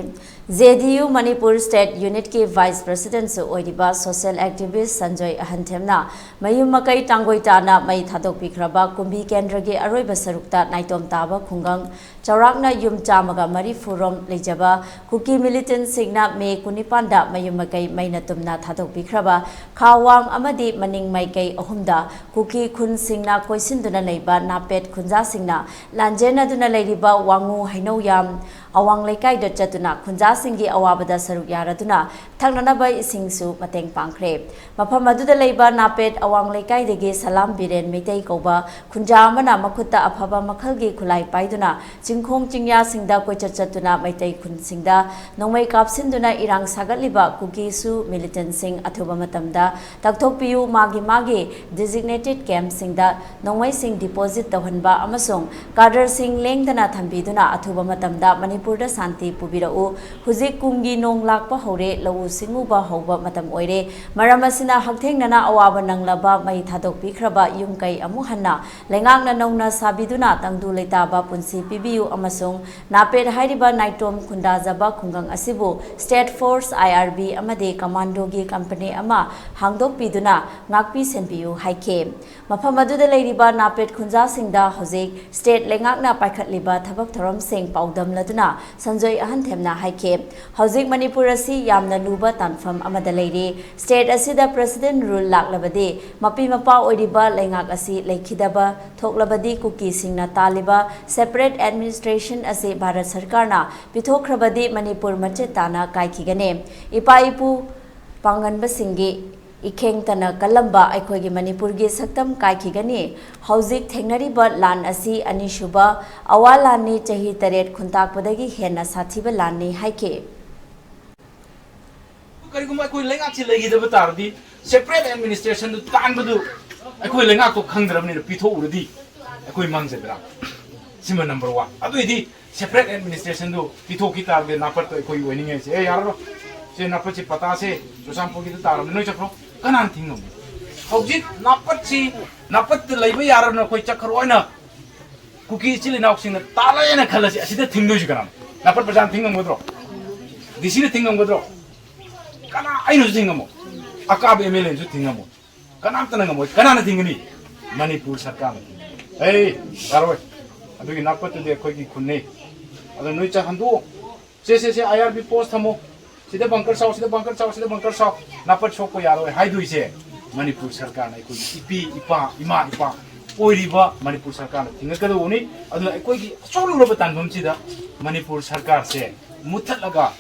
JDU ꯃꯅꯤꯄꯨꯔ State Unitꯀꯤ Vice Presidentꯁꯨ ꯑꯣꯏꯔꯤꯕ social activist ꯁꯟꯖꯣꯏ ꯑꯍꯟꯊꯦꯝꯅ ꯃꯌꯨꯝ ꯃꯀꯩ ꯇꯥꯡꯒꯣꯏ ꯇꯥꯅ ꯃꯩ ꯊꯥꯗꯣꯛꯄꯤꯈ꯭ꯔꯕ ꯀꯨꯝꯕꯤ ꯀꯦꯟꯗ꯭ꯔꯒꯤ ꯑꯔꯣꯏꯕ ꯁꯔꯨꯛꯇ ꯅꯥꯏꯇꯣꯝ ꯇꯥꯕ ꯈꯨꯡꯒꯪ ꯆꯥꯎꯔꯥꯛꯅ ꯌꯨꯝ ꯆꯥꯝꯃꯒ ꯃꯔꯤꯐꯨ ꯔꯣꯝ ꯂꯩꯖꯕ ꯀꯨꯀꯤ militantꯁꯤꯡꯅ ꯃꯦ ꯀꯨꯟꯅꯤꯄꯥꯟꯗ ꯃꯌꯨꯝ ꯃꯀꯩ ꯃꯩꯅ ꯇꯨꯝꯅ ꯊꯥꯗꯣꯛꯄꯤꯈ꯭ꯔꯕ ꯈꯥ ꯋꯥꯡ ꯑꯃꯗꯤ ꯃꯅꯤꯡ ꯃꯥꯏꯀꯩ ꯑꯍꯨꯝꯗ ꯀꯨꯀꯤ ꯈꯨꯟꯁꯤꯡꯅ ꯀꯣꯏꯁꯤꯟꯗꯨꯅ ꯂꯩꯕ ꯅꯥꯄꯦꯠ ꯈꯨꯟꯖꯥꯁꯤꯡꯅ ꯂꯥꯟꯖꯦꯟꯅꯗꯨꯅ ꯂꯩꯔꯤꯕ ꯋꯥꯉꯨ ꯍꯩꯅꯧꯌꯥꯝ ꯑꯋꯥꯡ ꯂꯩꯀꯥꯏꯗ ꯆꯠꯇꯨꯅ ꯈꯨꯟꯖꯥꯁꯤꯡꯒꯤ ꯑꯋꯥꯕꯗ ꯁꯔꯨꯛ ꯌꯥꯔꯗꯨꯅ ꯊꯛꯅꯅꯕ ꯏꯁꯤꯡꯁꯨ ꯃꯇꯦꯡ ꯄꯥꯡꯈ꯭ꯔꯦ꯫ ꯃꯐꯝ ꯑꯗꯨꯗ ꯂꯩꯕ ꯅꯥꯄꯦꯠ ꯑꯋꯥꯡ ꯂꯩꯀꯥꯏꯗꯒꯤ ꯁꯂꯥꯝ ꯕꯤꯔꯦꯟ ꯃꯩꯇꯩ ꯀꯧꯕ ꯈꯨꯟꯖꯥ ꯑꯃꯅ ꯃꯈꯨꯠꯇ ꯑꯐꯕ ꯃꯈꯜꯒꯤ ꯈꯨꯠꯂꯥꯏ ꯄꯥꯏꯗꯨꯅ ꯆꯤꯡꯈꯣꯡ ꯆꯤꯡꯌꯥꯁꯤꯡꯗ ꯀꯣꯏꯆꯠ ꯆꯠꯇꯨꯅ ꯃꯩꯇꯩ ꯈꯨꯟꯁꯤꯡꯗ ꯅꯣꯡꯃꯩ ꯀꯥꯞꯁꯤꯟꯗꯨꯅ ꯏꯔꯥꯡ ꯁꯥꯒꯠꯂꯤꯕ ꯀꯨꯀꯤꯁꯨ militantꯁꯤꯡ ꯑꯊꯨꯕ ꯃꯇꯝꯗ ꯇꯛꯊꯣꯛꯄꯤꯌꯨ, ꯃꯥꯒꯤ ꯃꯥꯒꯤ designated campꯁꯤꯡꯗ ꯅꯣꯡꯃꯩꯁꯤꯡ deposit ꯇꯧꯍꯟꯕ ꯑꯃꯁꯨꯡ cadreꯁꯤꯡ ꯂꯦꯡꯗꯅ ꯊꯝꯕꯤꯗꯨꯅ ꯑꯊꯨꯕ ꯃꯇꯝꯗ ꯃꯅꯤꯄꯨꯔꯗ ꯁꯥꯟꯇꯤ ꯄꯨꯕꯤꯔꯛꯎ꯫ ꯍꯧꯖꯤꯛ ꯀꯨꯝꯒꯤ ꯅꯣꯡ ꯂꯥꯛꯄ ꯍꯧꯔꯦ, ꯂꯧꯎ ꯁꯤꯡꯎꯕ ꯍꯧꯕ ꯃꯇꯝ ꯑꯣꯏꯔꯦ꯫ ꯃꯔꯝ ꯑꯁꯤꯅ ꯍꯛꯊꯦꯡꯅꯅ ꯑꯋꯥꯕ ꯅꯪꯂꯕ ꯃꯩ ꯊꯥꯗꯣꯛꯄꯤꯈ꯭ꯔꯕ ꯌꯨꯝ ꯀꯩ ꯑꯃꯨꯛ ꯍꯟꯅ ꯂꯩꯉꯥꯛꯅ ꯅꯧꯅ ꯁꯥꯕꯤꯗꯨꯅ ꯇꯪꯗꯨ ꯂꯩꯇꯥꯕ ꯄꯨꯟꯁꯤ ꯄꯤꯕꯤꯌꯨ ꯑꯃꯁꯨꯡ ꯅꯥꯄꯦꯠ ꯍꯥꯏꯔꯤꯕ ꯅꯥꯏꯇꯣꯝ ꯈꯨꯟꯗꯥꯖꯕ ꯈꯨꯡꯒꯪ ꯑꯁꯤꯕꯨ State Force, IRB ꯑꯃꯗꯤ commandoꯒꯤ company ꯑꯃ ꯍꯥꯡꯗꯣꯛꯄꯤꯗꯨꯅ ꯉꯥꯛꯄꯤ ꯁꯦꯟꯕꯤꯌꯨ ꯍꯥꯏꯈꯤ꯫ ꯃꯐꯝ ꯑꯗꯨꯗ ꯂꯩꯔꯤꯕ ꯅꯥꯄꯦꯠ ꯈꯨꯟꯖꯥꯁꯤꯡꯗ ꯍꯧꯖꯤꯛ state ꯂꯩꯉꯥꯛꯅ ꯄꯥꯏꯈꯠꯂꯤꯕ ꯊꯕꯛ ꯊꯧꯔꯝꯁꯤꯡ ꯄꯥꯎꯗꯝꯂꯗꯨꯅ ꯁꯟꯖꯣꯏ ꯑꯍꯟꯊꯦꯝꯅ ꯍꯥꯏꯈꯤ꯫ ꯍꯧꯖꯤꯛ ꯃꯅꯤꯄꯨꯔ ꯑꯁꯤ ꯌꯥꯝꯅ ꯂꯨꯕ ꯇꯥꯟꯐꯝ ꯑꯃꯗ ꯂꯩꯔꯤ꯫ State ꯑꯁꯤꯗ President rule ꯂꯥꯛꯂꯕꯗꯤ ꯃꯄꯤ ꯃꯄꯥ ꯑꯣꯏꯔꯤꯕ ꯂꯩꯉꯥꯛ ꯑꯁꯤ ꯂꯩꯈꯤꯗꯕ ꯊꯣꯛꯂꯕꯗꯤ ꯀꯨꯀꯤꯁꯤꯡꯅ ꯇꯥꯜꯂꯤꯕ separate administration ꯑꯁꯤ ꯚꯥꯔꯠ ꯁꯔꯀꯥꯔꯅ ꯄꯤꯊꯣꯛꯈ꯭ꯔꯕꯗꯤ ꯃꯅꯤꯄꯨꯔ ꯃꯆꯦꯠ ꯇꯥꯅ ꯀꯥꯏꯈꯤꯒꯅꯤ꯫ ꯏꯄꯥ ꯏꯄꯨ ꯄꯥꯡꯒꯟꯕꯁꯤꯡꯒꯤ ꯏꯈꯦꯡꯇꯅ ꯀꯜꯂꯝꯕ ꯑꯩꯈꯣꯏꯒꯤ ꯃꯅꯤꯄꯨꯔꯒꯤ ꯁꯛꯇꯝ ꯀꯥꯏꯈꯤꯒꯅꯤ꯫ ꯍꯧꯖꯤꯛ ꯊꯦꯡꯅꯔꯤꯕ ꯂꯥꯟ ꯑꯁꯤ ꯑꯅꯤꯁꯨꯕ ꯑꯋꯥ ꯂꯥꯟꯅꯤ꯫ ꯆꯍꯤ ꯇꯔꯦꯠ ꯈꯨꯟꯇꯥꯛꯄꯗꯒꯤ ꯍꯦꯟꯅ ꯁꯥꯊꯤꯕ ꯂꯥꯟꯅꯤ ꯍꯥꯏꯈꯤ꯫ ꯀꯔꯤꯒꯨꯝꯕ ꯑꯩꯈꯣꯏ ꯂꯩꯉꯥꯛꯁꯤ ꯂꯩꯈꯤꯗꯕ ꯇꯥꯔꯗꯤ, ꯁꯦꯄꯔꯦꯠ ꯑꯦꯗꯃꯤꯅꯤꯁꯇ꯭ꯔꯦꯁꯟꯗꯨ ꯇꯥꯟꯕꯗꯨ ꯑꯩꯈꯣꯏ ꯂꯩꯉꯥꯛꯇꯣ ꯈꯪꯗ꯭ꯔꯕꯅꯤꯅ ꯄꯤꯊꯣꯛꯎꯔꯗꯤ ꯑꯩꯈꯣꯏ ꯃꯥꯡꯖꯗ꯭ꯔꯥ? ꯁꯤꯃ ꯅꯝꯕꯔ ꯋꯥꯟ꯫ ꯑꯗꯨꯏꯗꯤ ꯁꯦꯄꯔꯦꯠ ꯑꯦꯗꯃꯤꯅꯤꯁꯇ꯭ꯔꯦꯁꯟꯗꯨ ꯄꯤꯊꯣꯛꯈꯤ ꯇꯥꯔꯗꯤ ꯅꯥꯄꯠꯇꯣ ꯑꯩꯈꯣꯏ ꯑꯣꯏꯅꯤꯡꯉꯥꯏꯁꯦ, ꯑꯦ, ꯌꯥꯔꯔꯣꯏ, ꯁꯦ ꯅꯥꯄꯠꯁꯦ ꯄꯇꯥꯁꯦ ꯆꯨꯔꯆꯥꯟꯄꯨꯔꯒꯤꯗ ꯇꯥꯔꯕꯅꯤ, ꯅꯣꯏ ꯆꯠꯈ꯭ꯔꯣ, ꯀꯅꯥꯅ ꯊꯤꯡꯉꯝꯒꯦ? ꯍꯧꯖꯤꯛ ꯅꯥꯄꯠꯁꯤ, ꯅꯥꯄꯠꯇ ꯂꯩꯕ ꯌꯥꯔꯕꯅꯤꯅ ꯑꯩꯈꯣꯏ ꯆꯠꯈ꯭ꯔꯣ ꯍꯥꯏꯅ ꯀꯨꯀꯤ ꯏꯆꯤꯜ ꯏꯅꯥꯎꯁꯤꯡꯅ ꯇꯥꯜꯂꯦꯅ ꯈꯜꯂꯁꯤ, ꯑꯁꯤꯗ ꯊꯤꯡꯗꯣꯏꯁꯤ ꯀꯅꯥꯅꯣ? ꯅꯥꯄꯠ ꯄ꯭ꯔꯖꯥꯅ ꯊꯤꯡꯉꯝꯒꯗ꯭ꯔꯣ? ꯗꯤ ꯁꯤꯅ ꯊꯤꯡꯉꯝꯒꯗ꯭ꯔꯣ? ꯀꯅꯥ, ꯑꯩꯅꯁꯨ ꯊꯤꯡꯉꯝꯃꯣ, ꯑꯀꯥꯕ ꯑꯦꯝ ꯑꯦꯜ ꯑꯦꯅꯁꯨ ꯊꯤꯡꯉꯝꯃꯣ, ꯀꯅꯥꯝꯇꯅ ꯉꯝꯃꯣꯏ꯫ ꯀꯅꯥꯅ ꯊꯤꯡꯒꯅꯤ? ꯃꯅꯤꯄꯨꯔ ꯁꯔꯀꯥꯔꯅ ꯊꯤꯡꯒꯅꯤ꯫ ꯑꯩ ꯌꯥꯔꯣꯏ, ꯑꯗꯨꯒꯤ ꯅꯥꯄꯠꯇꯨꯗꯤ ꯑꯩꯈꯣꯏꯒꯤ ꯈꯨꯟꯅꯤ, ꯑꯗꯣ ꯅꯣꯏ ꯆꯠ ꯍꯟꯗꯣꯛꯑꯣ꯫ ꯁꯦ ꯁꯦ ꯁꯦ, ꯑꯥꯏ ꯑꯥꯔ ꯕꯤ ꯄꯣꯁ ꯊꯝꯃꯣ, ꯁꯤꯗ ꯕꯪꯀꯔ ꯁꯥꯎ, ꯁꯤꯗ ꯕꯪꯀꯔ ꯁꯥꯎ, ꯁꯤꯗ ꯕꯪꯀꯔ ꯁꯥꯎ, ꯅꯥꯄꯠ ꯁꯣꯛꯄ ꯌꯥꯔꯣꯏ ꯍꯥꯏꯗꯣꯏꯁꯦ ꯃꯅꯤꯄꯨꯔ ꯁꯔꯀꯥꯔꯅ, ꯑꯩꯈꯣꯏꯒꯤ ꯏꯄꯤ ꯏꯄꯥ, ꯏꯃꯥ ꯏꯄꯥ ꯑꯣꯏꯔꯤꯕ ꯃꯅꯤꯄꯨꯔ ꯁꯔꯀꯥꯔꯅ ꯊꯤꯡꯒꯠꯀꯗꯧꯕꯅꯤ꯫ ꯑꯗꯨꯅ ꯑꯩꯈꯣꯏꯒꯤ ꯑꯆꯧꯔꯨꯔꯕ ꯇꯥꯟꯐꯝꯁꯤꯗ ꯃꯅꯤꯄꯨꯔ ꯁꯔꯀꯥꯔꯁꯦ ꯃꯨꯠꯊꯠꯂꯒ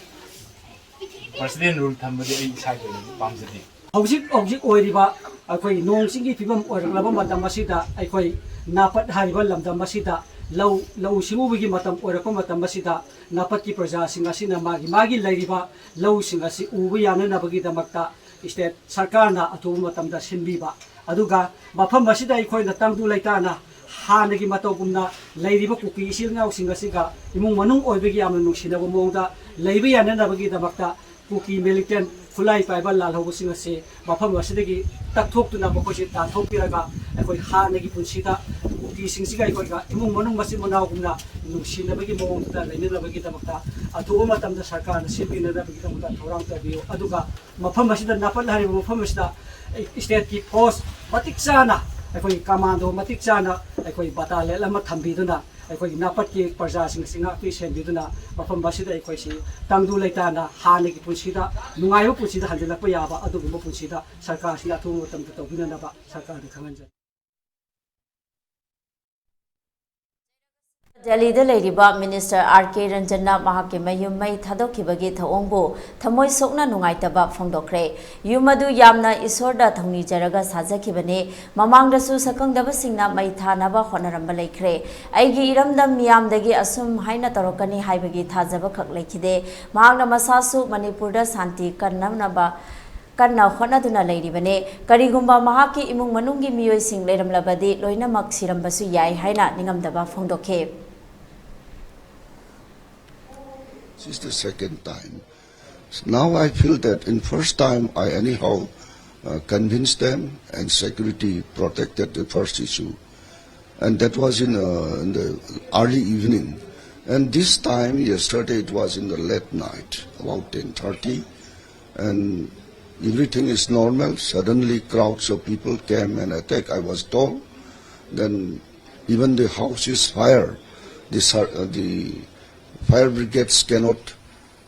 ꯄ꯭ꯔꯁꯤꯗꯦꯟ ꯔꯨꯜ ꯊꯝꯕꯗꯤ ꯑꯩ ꯏꯁꯥꯒꯤ ꯑꯣꯏꯅꯗꯤ ꯄꯥꯝꯖꯗꯦ꯫ ꯍꯧꯖꯤꯛ ꯍꯧꯖꯤꯛ ꯑꯣꯏꯔꯤꯕ ꯑꯩꯈꯣꯏ ꯅꯣꯡ ꯆꯤꯡꯒꯤ ꯐꯤꯕꯝ ꯑꯣꯏꯔꯛꯂꯕ ꯃꯇꯝ ꯑꯁꯤꯗ, ꯑꯩꯈꯣꯏ ꯅꯥꯄꯠ ꯍꯥꯏꯔꯤꯕ ꯂꯝꯗꯝ ꯑꯁꯤꯗ ꯂꯧ, ꯂꯧꯎ ꯁꯤꯡꯎꯕꯒꯤ ꯃꯇꯝ ꯑꯣꯏꯔꯛꯄ ꯃꯇꯝ ꯑꯁꯤꯗ, ꯅꯥꯄꯠꯀꯤ ꯄ꯭ꯔꯖꯥꯁꯤꯡ ꯑꯁꯤꯅ ꯃꯥꯒꯤ ꯃꯥꯒꯤ ꯂꯩꯔꯤꯕ ꯂꯧꯁꯤꯡ ꯑꯁꯤ ꯎꯕ ꯌꯥꯅꯅꯕꯒꯤꯗꯃꯛꯇ ꯁ꯭ꯇꯦꯠ ꯁꯔꯀꯥꯔꯅ ꯑꯊꯨꯕ ꯃꯇꯝꯗ ꯁꯤꯟꯕꯤꯕ, ꯑꯗꯨꯒ ꯃꯐꯝ ꯑꯁꯤꯗ ꯑꯩꯈꯣꯏꯅ ꯇꯪꯗꯨ ꯂꯩꯇꯥꯅ ꯍꯥꯟꯅꯒꯤ ꯃꯇꯧꯒꯨꯝꯅ ꯂꯩꯔꯤꯕ ꯀꯨꯀꯤ ꯏꯆꯤꯜ ꯏꯅꯥꯎꯁꯤꯡ ꯑꯁꯤꯒ ꯏꯃꯨꯡ ꯃꯅꯨꯡ ꯑꯣꯏꯕꯒꯤ ꯌꯥꯝꯅ ꯅꯨꯡꯁꯤꯅꯕ ꯃꯑꯣꯡꯗ ꯂꯩꯕ ꯌꯥꯅꯅꯕꯒꯤꯗꯃꯛꯇ ꯀꯨꯀꯤ ꯃꯤꯂꯤꯇꯦꯟ ꯈꯨꯠꯂꯥꯏ ꯄꯥꯏꯕ ꯂꯥꯜꯍꯧꯕꯁꯤꯡ ꯑꯁꯤ ꯃꯐꯝ ꯑꯁꯤꯗꯒꯤ ꯇꯛꯊꯣꯛꯇꯨꯅ ꯃꯈꯣꯏꯁꯤ ꯇꯥꯟꯊꯣꯛꯄꯤꯔꯒ ꯑꯩꯈꯣꯏ ꯍꯥꯟꯅꯒꯤ ꯄꯨꯟꯁꯤꯗ ꯀꯨꯀꯤꯁꯤꯡꯁꯤꯒ ꯑꯩꯈꯣꯏꯒ ꯏꯃꯨꯡ ꯃꯅꯨꯡ ꯃꯆꯤꯟ ꯃꯅꯥꯎꯒꯨꯝꯅ ꯅꯨꯡꯁꯤꯅꯕꯒꯤ ꯃꯑꯣꯡꯗꯨꯗ ꯂꯩꯅꯅꯕꯒꯤꯗꯃꯛꯇ ꯑꯊꯨꯕ ꯃꯇꯝꯗ ꯁꯔꯀꯥꯔꯅ ꯁꯤꯟꯕꯤꯅꯅꯕꯒꯤꯗꯃꯛꯇ ꯊꯧꯔꯥꯡ ꯇꯧꯕꯤꯌꯨ꯫ ꯑꯗꯨꯒ ꯃꯐꯝ ꯑꯁꯤꯗ ꯅꯥꯄꯠ ꯍꯥꯏꯔꯤꯕ ꯃꯐꯝ ꯑꯁꯤꯗ ꯁ꯭ꯇꯦꯠꯀꯤ ꯐꯣꯔꯁ ꯃꯇꯤꯛ ꯆꯥꯅ, ꯑꯩꯈꯣꯏꯒꯤ ꯀꯃꯥꯟꯗꯣ ꯃꯇꯤꯛ ꯆꯥꯅ, ꯑꯩꯈꯣꯏ ꯕꯇꯥꯂꯤꯌꯟ ꯑꯃ ꯊꯝꯕꯤꯗꯨꯅ ꯑꯩꯈꯣꯏꯒꯤ ꯅꯥꯄꯠꯀꯤ ꯄ꯭ꯔꯖꯥꯁꯤꯡ ꯑꯁꯤ ꯉꯥꯛꯄꯤ ꯁꯦꯟꯕꯤꯗꯨꯅ ꯃꯐꯝ ꯑꯁꯤꯗ ꯑꯩꯈꯣꯏꯁꯤ ꯇꯪꯗꯨ ꯂꯩꯇꯥꯅ ꯍꯥꯟꯅꯒꯤ ꯄꯨꯟꯁꯤꯗ ꯅꯨꯡꯉꯥꯏꯕ ꯄꯨꯟꯁꯤꯗ ꯍꯟꯖꯤꯜꯂꯛꯄ ꯌꯥꯕ ꯑꯗꯨꯒꯨꯝꯕ ꯄꯨꯟꯁꯤꯗ ꯁꯔꯀꯥꯔꯁꯤꯅ ꯑꯊꯨꯕ ꯃꯇꯝꯗ ꯇꯧꯕꯤꯅꯅꯕ ꯁꯔꯀꯥꯔꯗ ꯈꯪꯍꯟꯖꯔꯤ꯫ ꯗꯦꯜꯂꯤꯗ ꯂꯩꯔꯤꯕ ꯃꯤꯅꯤꯁꯇꯔ ꯑꯥꯔ ꯀꯦ ꯔꯟꯖꯟꯅ ꯃꯍꯥꯛꯀꯤ ꯃꯌꯨꯝ ꯃꯩ ꯊꯥꯗꯣꯛꯈꯤꯕꯒꯤ ꯊꯧꯑꯣꯡꯕꯨ ꯊꯃꯣꯏ ꯁꯣꯛꯅ ꯅꯨꯡꯉꯥꯏꯇꯕ ꯐꯣꯡꯗꯣꯛꯈ꯭ꯔꯦ꯫ ꯌꯨꯝ ꯑꯗꯨ ꯌꯥꯝꯅ ꯏꯁꯣꯔꯗ ꯊꯧꯅꯤꯖꯔꯒ ꯁꯥꯖꯈꯤꯕꯅꯤ꯫ ꯃꯃꯥꯡꯗꯁꯨ ꯁꯛꯈꯪꯗꯕꯁꯤꯡꯅ ꯃꯩ ꯊꯥꯅꯕ ꯍꯣꯠꯅꯔꯝꯕ ꯂꯩꯈ꯭ꯔꯦ꯫ ꯑꯩꯒꯤ ꯏꯔꯝꯗꯝ ꯃꯤꯌꯥꯝꯗꯒꯤ ꯑꯁꯨꯝ ꯍꯥꯏꯅ ꯇꯧꯔꯛꯀꯅꯤ ꯍꯥꯏꯕꯒꯤ ꯊꯥꯖꯕ ꯈꯛ ꯂꯩꯈꯤꯗꯦ꯫ ꯃꯍꯥꯛꯅ ꯃꯁꯥꯁꯨ ꯃꯅꯤꯄꯨꯔꯗ ꯁꯥꯟꯇꯤ ꯀꯟꯅꯅꯕ ꯀꯟꯅ ꯍꯣꯠꯅꯗꯨꯅ ꯂꯩꯔꯤꯕꯅꯤ꯫ ꯀꯔꯤꯒꯨꯝꯕ ꯃꯍꯥꯛꯀꯤ ꯏꯃꯨꯡ ꯃꯅꯨꯡꯒꯤ ꯃꯤꯑꯣꯏꯁꯤꯡ ꯂꯩꯔꯝꯂꯕꯗꯤ ꯂꯣꯏꯅꯃꯛ ꯁꯤꯔꯝꯕꯁꯨ ꯌꯥꯏ ꯍꯥꯏꯅ ꯅꯤꯡꯉꯝꯗꯕ ꯐꯣꯡꯗꯣꯛꯈꯤ꯫ This is the second time. Now I feel that in first time I anyhow uh, convinced them and security protected the first issue. And that was in, uh, in the early evening. And this time, yesterday, it was in the late night, about ten thirty. And everything is normal. Suddenly, crowds of people came and attack, I was told. Then even the house is fire. The, uh, the fire brigades cannot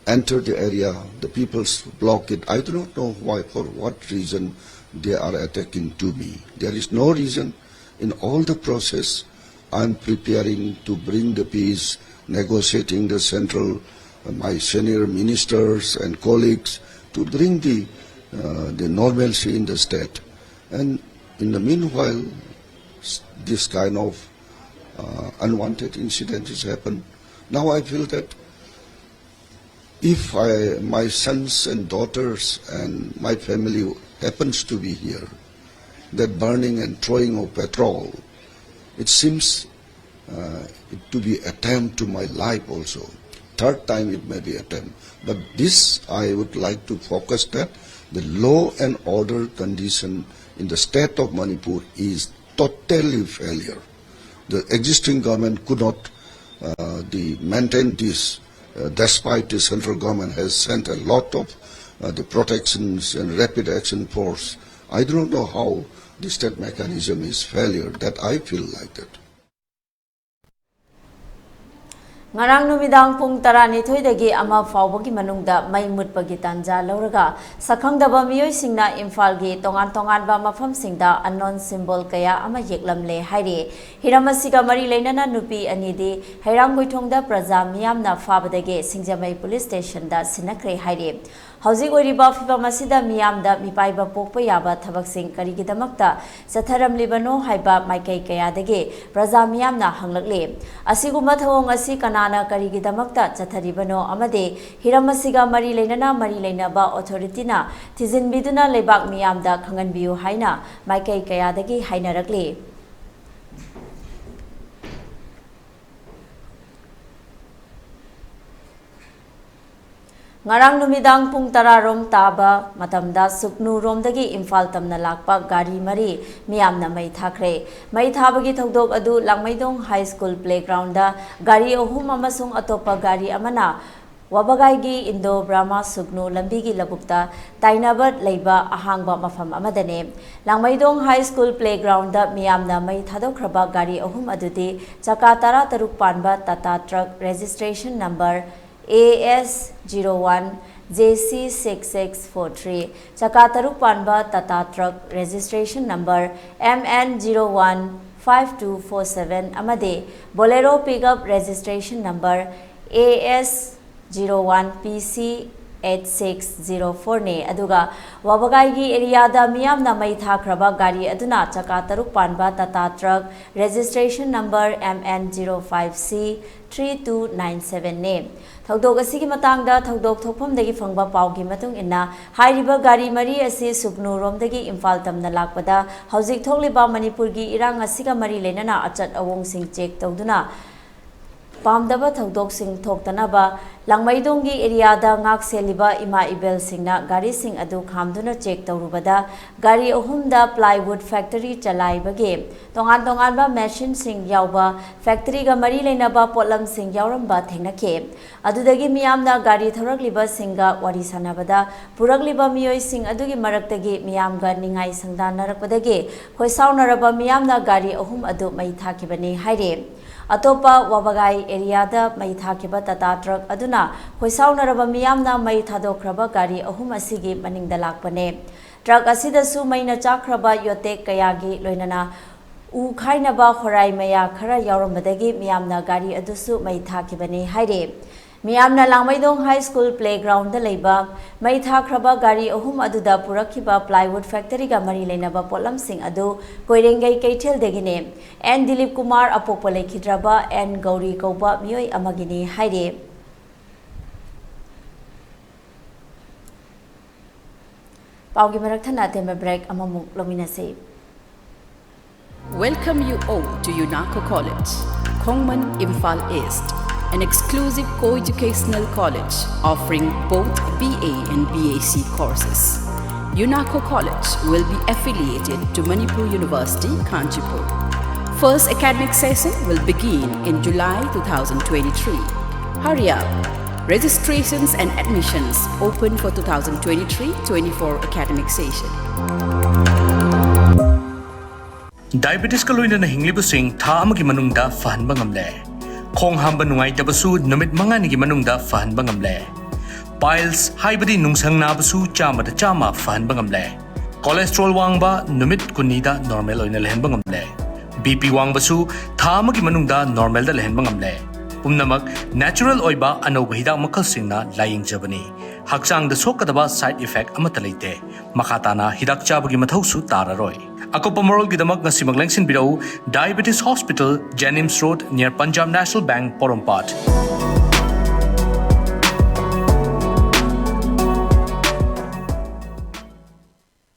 enter the area. The people block it. I do not know why, for what reason they are attacking to me. There is no reason. In all the process, I'm preparing to bring the peace, negotiating the central, uh, my senior ministers and colleagues to bring the, uh, the normalcy in the state. And in the meanwhile, this kind of uh, unwanted incident has happened. Now I feel that if I, my sons and daughters and my family happens to be here, that burning and throwing of petrol, it seems uh, it to be attempt to my life also. Third time it may be attempt. But this I would like to focus that the law and order condition in the state of Manipur is totally failure. The existing government could not uh, the maintain this, uh, despite the central government has sent a lot of uh, the protections and rapid action force. I do not know how the state mechanism is failure, that I feel like that. ꯉꯔꯥꯡ ꯅꯨꯃꯤꯗꯥꯡ ꯄꯨꯡ ꯇꯔꯥꯅꯤꯊꯣꯏꯗꯒꯤ ꯑꯃ ꯐꯥꯎꯕꯒꯤ ꯃꯅꯨꯡꯗ ꯃꯩ ꯃꯨꯠꯄꯒꯤ ꯇꯥꯟꯖꯥ ꯂꯧꯔꯒ ꯁꯛꯈꯪꯗꯕ ꯃꯤꯑꯣꯏꯁꯤꯡꯅ ꯏꯝꯐꯥꯜꯒꯤ ꯇꯣꯉꯥꯟ ꯇꯣꯉꯥꯟꯕ ꯃꯐꯝꯁꯤꯡꯗ unknown symbol ꯀꯌꯥ ꯑꯃ ꯌꯦꯛꯂꯝꯂꯦ ꯍꯥꯏꯔꯤ꯫ ꯍꯤꯔꯝ ꯑꯁꯤꯒ ꯃꯔꯤ ꯂꯩꯅꯅ ꯅꯨꯄꯤ ꯑꯅꯤꯗꯤ ꯍꯩꯔꯥꯡꯒꯣꯏꯊꯣꯡꯗ ꯄ꯭ꯔꯖꯥ ꯃꯤꯌꯥꯝꯅ ꯐꯥꯕꯗꯒꯤ ꯁꯤꯡꯖꯃꯩ ꯄꯨꯂꯤꯁ ꯁ꯭ꯇꯦꯁꯟꯗ ꯁꯤꯟꯅꯈ꯭ꯔꯦ ꯍꯥꯏꯔꯤ꯫ ꯍꯧꯖꯤꯛ ꯑꯣꯏꯔꯤꯕ ꯐꯤꯚꯝ ꯑꯁꯤꯗ ꯃꯤꯌꯥꯝꯗ ꯃꯤꯄꯥꯏꯕ ꯄꯣꯛꯄ ꯌꯥꯕ ꯊꯕꯛꯁꯤꯡ ꯀꯔꯤꯒꯤꯗꯃꯛꯇ ꯆꯠꯊꯔꯝꯂꯤꯕꯅꯣ ꯍꯥꯏꯕ ꯃꯥꯏꯀꯩ ꯀꯌꯥꯗꯒꯤ ꯄ꯭ꯔꯖꯥ ꯃꯤꯌꯥꯝꯅ ꯍꯪꯂꯛꯂꯤ꯫ ꯑꯁꯤꯒꯨꯝꯕ ꯊꯧꯑꯣꯡ ꯑꯁꯤ ꯀꯅꯥꯅ ꯀꯔꯤꯒꯤꯗꯃꯛꯇ ꯆꯠꯊꯔꯤꯕꯅꯣ ꯑꯃꯗꯤ ꯍꯤꯔꯝ ꯑꯁꯤꯒ ꯃꯔꯤ ꯂꯩꯅꯅ ꯃꯔꯤ ꯂꯩꯅꯕ ꯑꯣꯊꯣꯔꯤꯇꯤꯅ ꯊꯤꯖꯤꯟꯕꯤꯗꯨꯅ ꯂꯩꯕꯥꯛ ꯃꯤꯌꯥꯝꯗ ꯈꯪꯍꯟꯕꯤꯌꯨ ꯍꯥꯏꯅ ꯃꯥꯏꯀꯩ ꯀꯌꯥꯗꯒꯤ ꯍꯥꯏꯅꯔꯛꯂꯤ꯫ ꯉꯔꯥꯡ ꯅꯨꯃꯤꯗꯥꯡ ꯄꯨꯡ ꯇꯔꯥ ꯔꯣꯝ ꯇꯥꯕ ꯃꯇꯝꯗ ꯁꯨꯒꯅꯨ ꯔꯣꯝꯗꯒꯤ ꯏꯝꯐꯥꯜ ꯇꯝꯅ ꯂꯥꯛꯄ ꯒꯥꯔꯤ ꯃꯔꯤ ꯃꯤꯌꯥꯝꯅ ꯃꯩ ꯊꯥꯈ꯭ꯔꯦ꯫ ꯃꯩ ꯊꯥꯕꯒꯤ ꯊꯧꯗꯣꯛ ꯑꯗꯨ ꯂꯥꯡꯃꯩꯗꯣꯡ ꯍꯥꯏ ꯁ꯭ꯀꯨꯜ ꯄ꯭ꯂꯦꯒ꯭ꯔꯥꯎꯟꯗ ꯒꯥꯔꯤ ꯑꯍꯨꯝ ꯑꯃꯁꯨꯡ ꯑꯇꯣꯞꯄ ꯒꯥꯔꯤ ꯑꯃꯅ ꯋꯥꯕꯒꯥꯏꯒꯤ ꯏꯟꯗꯣ ꯕ꯭ꯔꯍꯃ ꯁꯨꯒꯅꯨ ꯂꯝꯕꯤꯒꯤ ꯂꯧꯕꯨꯛꯇ ꯇꯥꯏꯅꯕ ꯂꯩꯕ ꯑꯍꯥꯡꯕ ꯃꯐꯝ ꯑꯃꯗꯅꯤ꯫ ꯂꯥꯡꯃꯩꯗꯣꯡ ꯍꯥꯏ ꯁ꯭ꯀꯨꯜ ꯄ꯭ꯂꯦꯒ꯭ꯔꯥꯎꯟꯗ ꯃꯤꯌꯥꯝꯅ ꯃꯩ ꯊꯥꯗꯣꯛꯈ꯭ꯔꯕ ꯒꯥꯔꯤ ꯑꯍꯨꯝ ꯑꯗꯨꯗꯤ ꯆꯀꯥ ꯇꯔꯥ ꯇꯔꯨꯛ ꯄꯥꯟꯕ Tata truck registration number A S zero one J C six six four three, ꯆꯀꯥ ꯇꯔꯨꯛ ꯄꯥꯟꯕ Tata truck registration number M N zero one five two four seven ꯑꯃꯗꯤ Bolero pickup registration number A S zero one P C eight six zero four ꯅꯤ꯫ ꯑꯗꯨꯒ ꯋꯥꯕꯒꯥꯏꯒꯤ ꯑꯦꯔꯤꯌꯥꯗ ꯃꯤꯌꯥꯝꯅ ꯃꯩ ꯊꯥꯈ꯭ꯔꯕ ꯒꯥꯔꯤ ꯑꯗꯨꯅ ꯆꯀꯥ ꯇꯔꯨꯛ ꯄꯥꯟꯕ Tata truck registration number M N zero five C three two nine seven ꯅꯤ꯫ ꯊꯧꯗꯣꯛ ꯑꯁꯤꯒꯤ ꯃꯇꯥꯡꯗ ꯊꯧꯗꯣꯛ ꯊꯣꯛꯐꯝꯗꯒꯤ ꯐꯪꯕ ꯄꯥꯎꯒꯤ ꯃꯇꯨꯡ ꯏꯟꯅ, ꯍꯥꯏꯔꯤꯕ ꯒꯥꯔꯤ ꯃꯔꯤ ꯑꯁꯤ ꯁꯨꯒꯅꯨꯔꯣꯝꯗꯒꯤ ꯏꯝꯐꯥꯜ ꯇꯝꯅ ꯂꯥꯛꯄꯗ ꯍꯧꯖꯤꯛ ꯊꯣꯛꯂꯤꯕ ꯃꯅꯤꯄꯨꯔꯒꯤ ꯏꯔꯥꯡ ꯑꯁꯤꯒ ꯃꯔꯤ ꯂꯩꯅꯅ ꯑꯆꯠ ꯑꯋꯣꯡꯁꯤꯡ ꯆꯦꯛ ꯇꯧꯗꯨꯅ ꯄꯥꯝꯗꯕ ꯊꯧꯗꯣꯛꯁꯤꯡ ꯊꯣꯛꯇꯅꯕ ꯂꯥꯡꯃꯩꯗꯣꯡꯒꯤ ꯑꯦꯔꯤꯌꯥꯗ ꯉꯥꯛ ꯁꯦꯜꯂꯤꯕ ꯏꯃꯥ ꯏꯕꯦꯜꯁꯤꯡꯅ ꯒꯥꯔꯤꯁꯤꯡ ꯑꯗꯨ ꯈꯥꯝꯗꯨꯅ ꯆꯦꯛ ꯇꯧꯔꯨꯕꯗ, ꯒꯥꯔꯤ ꯑꯍꯨꯝꯗ plywood factory ꯆꯂꯥꯏꯕꯒꯤ ꯇꯣꯉꯥꯟ ꯇꯣꯉꯥꯟꯕ ꯃꯦꯁꯤꯟꯁꯤꯡ ꯌꯥꯎꯕ ꯐꯦꯛꯇꯔꯤꯒ ꯃꯔꯤ ꯂꯩꯅꯕ ꯄꯣꯠꯂꯝꯁꯤꯡ ꯌꯥꯎꯔꯝꯕ ꯊꯦꯡꯅꯈꯤ꯫ ꯑꯗꯨꯗꯒꯤ ꯃꯤꯌꯥꯝꯅ ꯒꯥꯔꯤ ꯊꯧꯔꯛꯂꯤꯕꯁꯤꯡꯒ ꯋꯥꯔꯤ ꯁꯥꯟꯅꯕꯗ, ꯄꯨꯔꯛꯂꯤꯕ ꯃꯤꯑꯣꯏꯁꯤꯡ ꯑꯗꯨꯒꯤ ꯃꯔꯛꯇꯒꯤ ꯃꯤꯌꯥꯝꯒ ꯅꯤꯡꯉꯥꯏ ꯁꯪꯗꯥꯟꯅꯔꯛꯄꯗꯒꯤ ꯈꯣꯏꯁꯥꯎꯅꯔꯕ ꯃꯤꯌꯥꯝꯅ ꯒꯥꯔꯤ ꯑꯍꯨꯝ ꯑꯗꯨ ꯃꯩ ꯊꯥꯈꯤꯕꯅꯤ ꯍꯥꯏꯔꯤ꯫ ꯑꯇꯣꯞꯄ ꯋꯥꯕꯒꯥꯏ ꯑꯦꯔꯤꯌꯥꯗ ꯃꯩ ꯊꯥꯈꯤꯕ ꯇꯥꯇꯥ ꯇ꯭ꯔꯛ ꯑꯗꯨꯅ ꯈꯣꯏꯁꯥꯎꯅꯔꯕ ꯃꯤꯌꯥꯝꯅ ꯃꯩ ꯊꯥꯗꯣꯛꯈ꯭ꯔꯕ ꯒꯥꯔꯤ ꯑꯍꯨꯝ ꯑꯁꯤꯒꯤ ꯃꯅꯤꯡꯗ ꯂꯥꯛꯄꯅꯦ꯫ ꯇ꯭ꯔꯛ ꯑꯁꯤꯗꯁꯨ ꯃꯩꯅ ꯆꯥꯛꯈ꯭ꯔꯕ ꯌꯣꯇꯦꯛ ꯀꯌꯥꯒꯤ ꯂꯣꯏꯅꯅ ꯎ ꯈꯥꯏꯅꯕ ꯍꯣꯔꯥꯏ ꯃꯌꯥ ꯈꯔ ꯌꯥꯎꯔꯝꯕꯗꯒꯤ ꯃꯤꯌꯥꯝꯅ ꯒꯥꯔꯤ ꯑꯗꯨꯁꯨ ꯃꯩ ꯊꯥꯈꯤꯕꯅꯤ ꯍꯥꯏꯔꯤ꯫ ꯃꯤꯌꯥꯝꯅ ꯂꯥꯡꯃꯩꯗꯣꯡ ꯍꯥꯏ ꯁ꯭ꯀꯨꯜ ꯄ꯭ꯂꯦꯒ꯭ꯔꯥꯎꯟꯗ ꯂꯩꯕ ꯃꯩ ꯊꯥꯈ꯭ꯔꯕ ꯒꯥꯔꯤ ꯑꯍꯨꯝ ꯑꯗꯨꯗ ꯄꯨꯔꯛꯈꯤꯕ ꯄ꯭ꯂꯥꯏꯋꯨꯗ ꯐꯦꯛꯇꯔꯤꯒ ꯃꯔꯤ ꯂꯩꯅꯕ ꯄꯣꯠꯂꯝꯁꯤꯡ ꯑꯗꯨ ꯀꯣꯏꯔꯦꯡꯒꯩ ꯀꯩꯊꯦꯜꯗꯒꯤꯅꯤ꯫ ꯑꯦꯟ ꯗꯤꯂꯤꯞ ꯀꯨꯃꯥꯔ ꯑꯄꯣꯛꯄ ꯂꯩꯈꯤꯗ꯭ꯔꯕ ꯑꯦꯟ ꯒꯧꯔꯤ ꯀꯧꯕ ꯃꯤꯑꯣꯏ ꯑꯃꯒꯤꯅꯤ ꯍꯥꯏꯔꯤ꯫ ꯄꯥꯎꯒꯤ ꯃꯔꯛ ꯊꯠꯅ ꯑꯇꯦꯟꯕ ꯕ꯭ꯔꯦꯛ ꯑꯃꯃꯨꯛ ꯂꯧꯃꯤꯟꯅꯁꯤ꯫ Welcome you all to UNACO College, Khongman, Imphal East, an exclusive co-educational college offering both B A and B S C courses. UNACO College will be affiliated to Manipur University, Kanchipur. First academic session will begin in July two thousand twenty-three. Hurry up! Registrations and admissions open for two thousand twenty-three twenty-four academic session. Diabetiska ꯂꯣꯏꯅꯅ ꯍꯤꯡꯂꯤꯕꯁꯤꯡ ꯊꯥ ꯑꯃꯒꯤ ꯃꯅꯨꯡꯗ ꯐꯍꯟꯕ ꯉꯝꯂꯦ꯫ ꯈꯣꯡ ꯍꯥꯝꯕ ꯅꯨꯡꯉꯥꯏꯇꯕꯁꯨ ꯅꯨꯃꯤꯠ ꯃꯉꯥꯅꯤꯒꯤ ꯃꯅꯨꯡꯗ ꯐꯍꯟꯕ ꯉꯝꯂꯦ꯫ Piles ꯍꯥꯏꯕꯗꯤ ꯅꯨꯡꯁꯪ ꯅꯥꯕꯁꯨ ꯆꯥꯝꯃꯗ ꯆꯥꯝꯃ ꯐꯍꯟꯕ ꯉꯝꯂꯦ꯫ Cholesterol ꯋꯥꯡꯕ ꯅꯨꯃꯤꯠ ꯀꯨꯟꯅꯤꯗ normal ꯑꯣꯏꯅ ꯂꯩꯍꯟꯕ ꯉꯝꯂꯦ꯫ B P ꯋꯥꯡꯕꯁꯨ ꯊꯥ ꯑꯃꯒꯤ ꯃꯅꯨꯡꯗ normalꯗ ꯂꯩꯍꯟꯕ ꯉꯝꯂꯦ꯫ ꯄꯨꯝꯅꯃꯛ natural ꯑꯣꯏꯕ ꯑꯅꯧꯕ ꯍꯤꯗꯥꯛ ꯃꯈꯜꯁꯤꯡꯅ ꯂꯥꯌꯦꯡꯖꯕꯅꯤ꯫ ꯍꯛꯆꯥꯡꯗ ꯁꯣꯛꯀꯗꯕ side effect ꯑꯃꯠꯇ ꯂꯩꯇꯦ꯫ ꯃꯈꯥ ꯇꯥꯅ ꯍꯤꯗꯥꯛ ꯆꯥꯕꯒꯤ ꯃꯊꯧꯁꯨ ꯇꯥꯔꯔꯣꯏ꯫ ꯑꯀꯨꯞꯄ ꯃꯔꯣꯜꯒꯤꯗꯃꯛ ꯉꯁꯤꯃꯛ ꯂꯦꯡꯁꯤꯟꯕꯤꯔꯛꯎ, Diabetes Hospital, Janim Road, near Punjab National Bank, ꯄꯣꯔꯣꯝꯄꯥꯠ꯫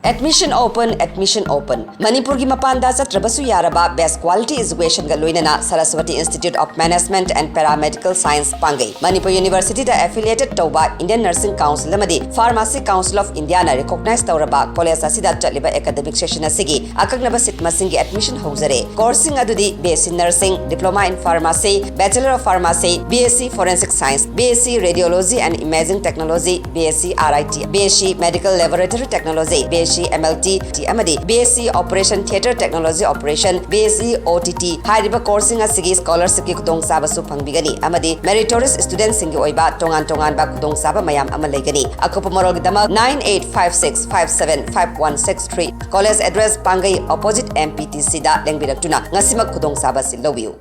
Admission open, admission open. ꯃꯅꯤꯄꯨꯔꯒꯤ ꯃꯄꯥꯟꯗ ꯆꯠꯇ꯭ꯔꯕꯁꯨ ꯌꯥꯔꯕ best quality educationꯒ ꯂꯣꯏꯅꯅ Saraswati Institute of Management and Paramedical Science ꯄꯥꯡꯒꯩ꯫ Manipur Universityꯗ affiliated ꯇꯧꯕ Indian Nursing Council ꯑꯃꯗꯤ Pharmacy Council of Indiaꯅ recognize ꯇꯧꯔꯕ college ꯑꯁꯤꯗ ꯆꯠꯂꯤꯕ academic session ꯑꯁꯤꯒꯤ ꯑꯀꯛꯅꯕ seat ꯃꯁꯤꯡꯒꯤ admission ꯍꯧꯖꯔꯦ꯫ Courseꯁꯤꯡ ꯑꯗꯨꯗꯤ B S C Nursing, Diploma in Pharmacy, Bachelor of Pharmacy, B S C Forensic Science, B S C Radiology and Imaging Technology, B S C R I T, B S C Medical Laboratory Technology, B S C T M L T ꯑꯃꯗꯤ B S C Operation Theatre Technology Operation, B S C O T T ꯍꯥꯏꯔꯤꯕ courseꯁꯤꯡ ꯑꯁꯤꯒꯤ scholarshipꯀꯤ ꯈꯨꯗꯣꯡꯆꯥꯕꯁꯨ ꯐꯪꯕꯤꯒꯅꯤ ꯑꯃꯗꯤ meritorious studentꯁꯤꯡꯒꯤ ꯑꯣꯏꯕ ꯇꯣꯉꯥꯟ ꯇꯣꯉꯥꯟꯕ ꯈꯨꯗꯣꯡꯆꯥꯕ ꯃꯌꯥꯝ ꯑꯃ ꯂꯩꯒꯅꯤ꯫ ꯑꯀꯨꯞꯄ ꯃꯔꯣꯜꯒꯤꯗꯃꯛ nine eight five six five seven five one six three꯫ College address: ꯄꯥꯡꯒꯩ opposite M P T Cꯗ ꯂꯦꯡꯕꯤꯔꯛꯇꯨꯅ ꯉꯁꯤꯃꯛ ꯈꯨꯗꯣꯡꯆꯥꯕ ꯑꯁꯤ ꯂꯧꯕꯤꯌꯨ꯫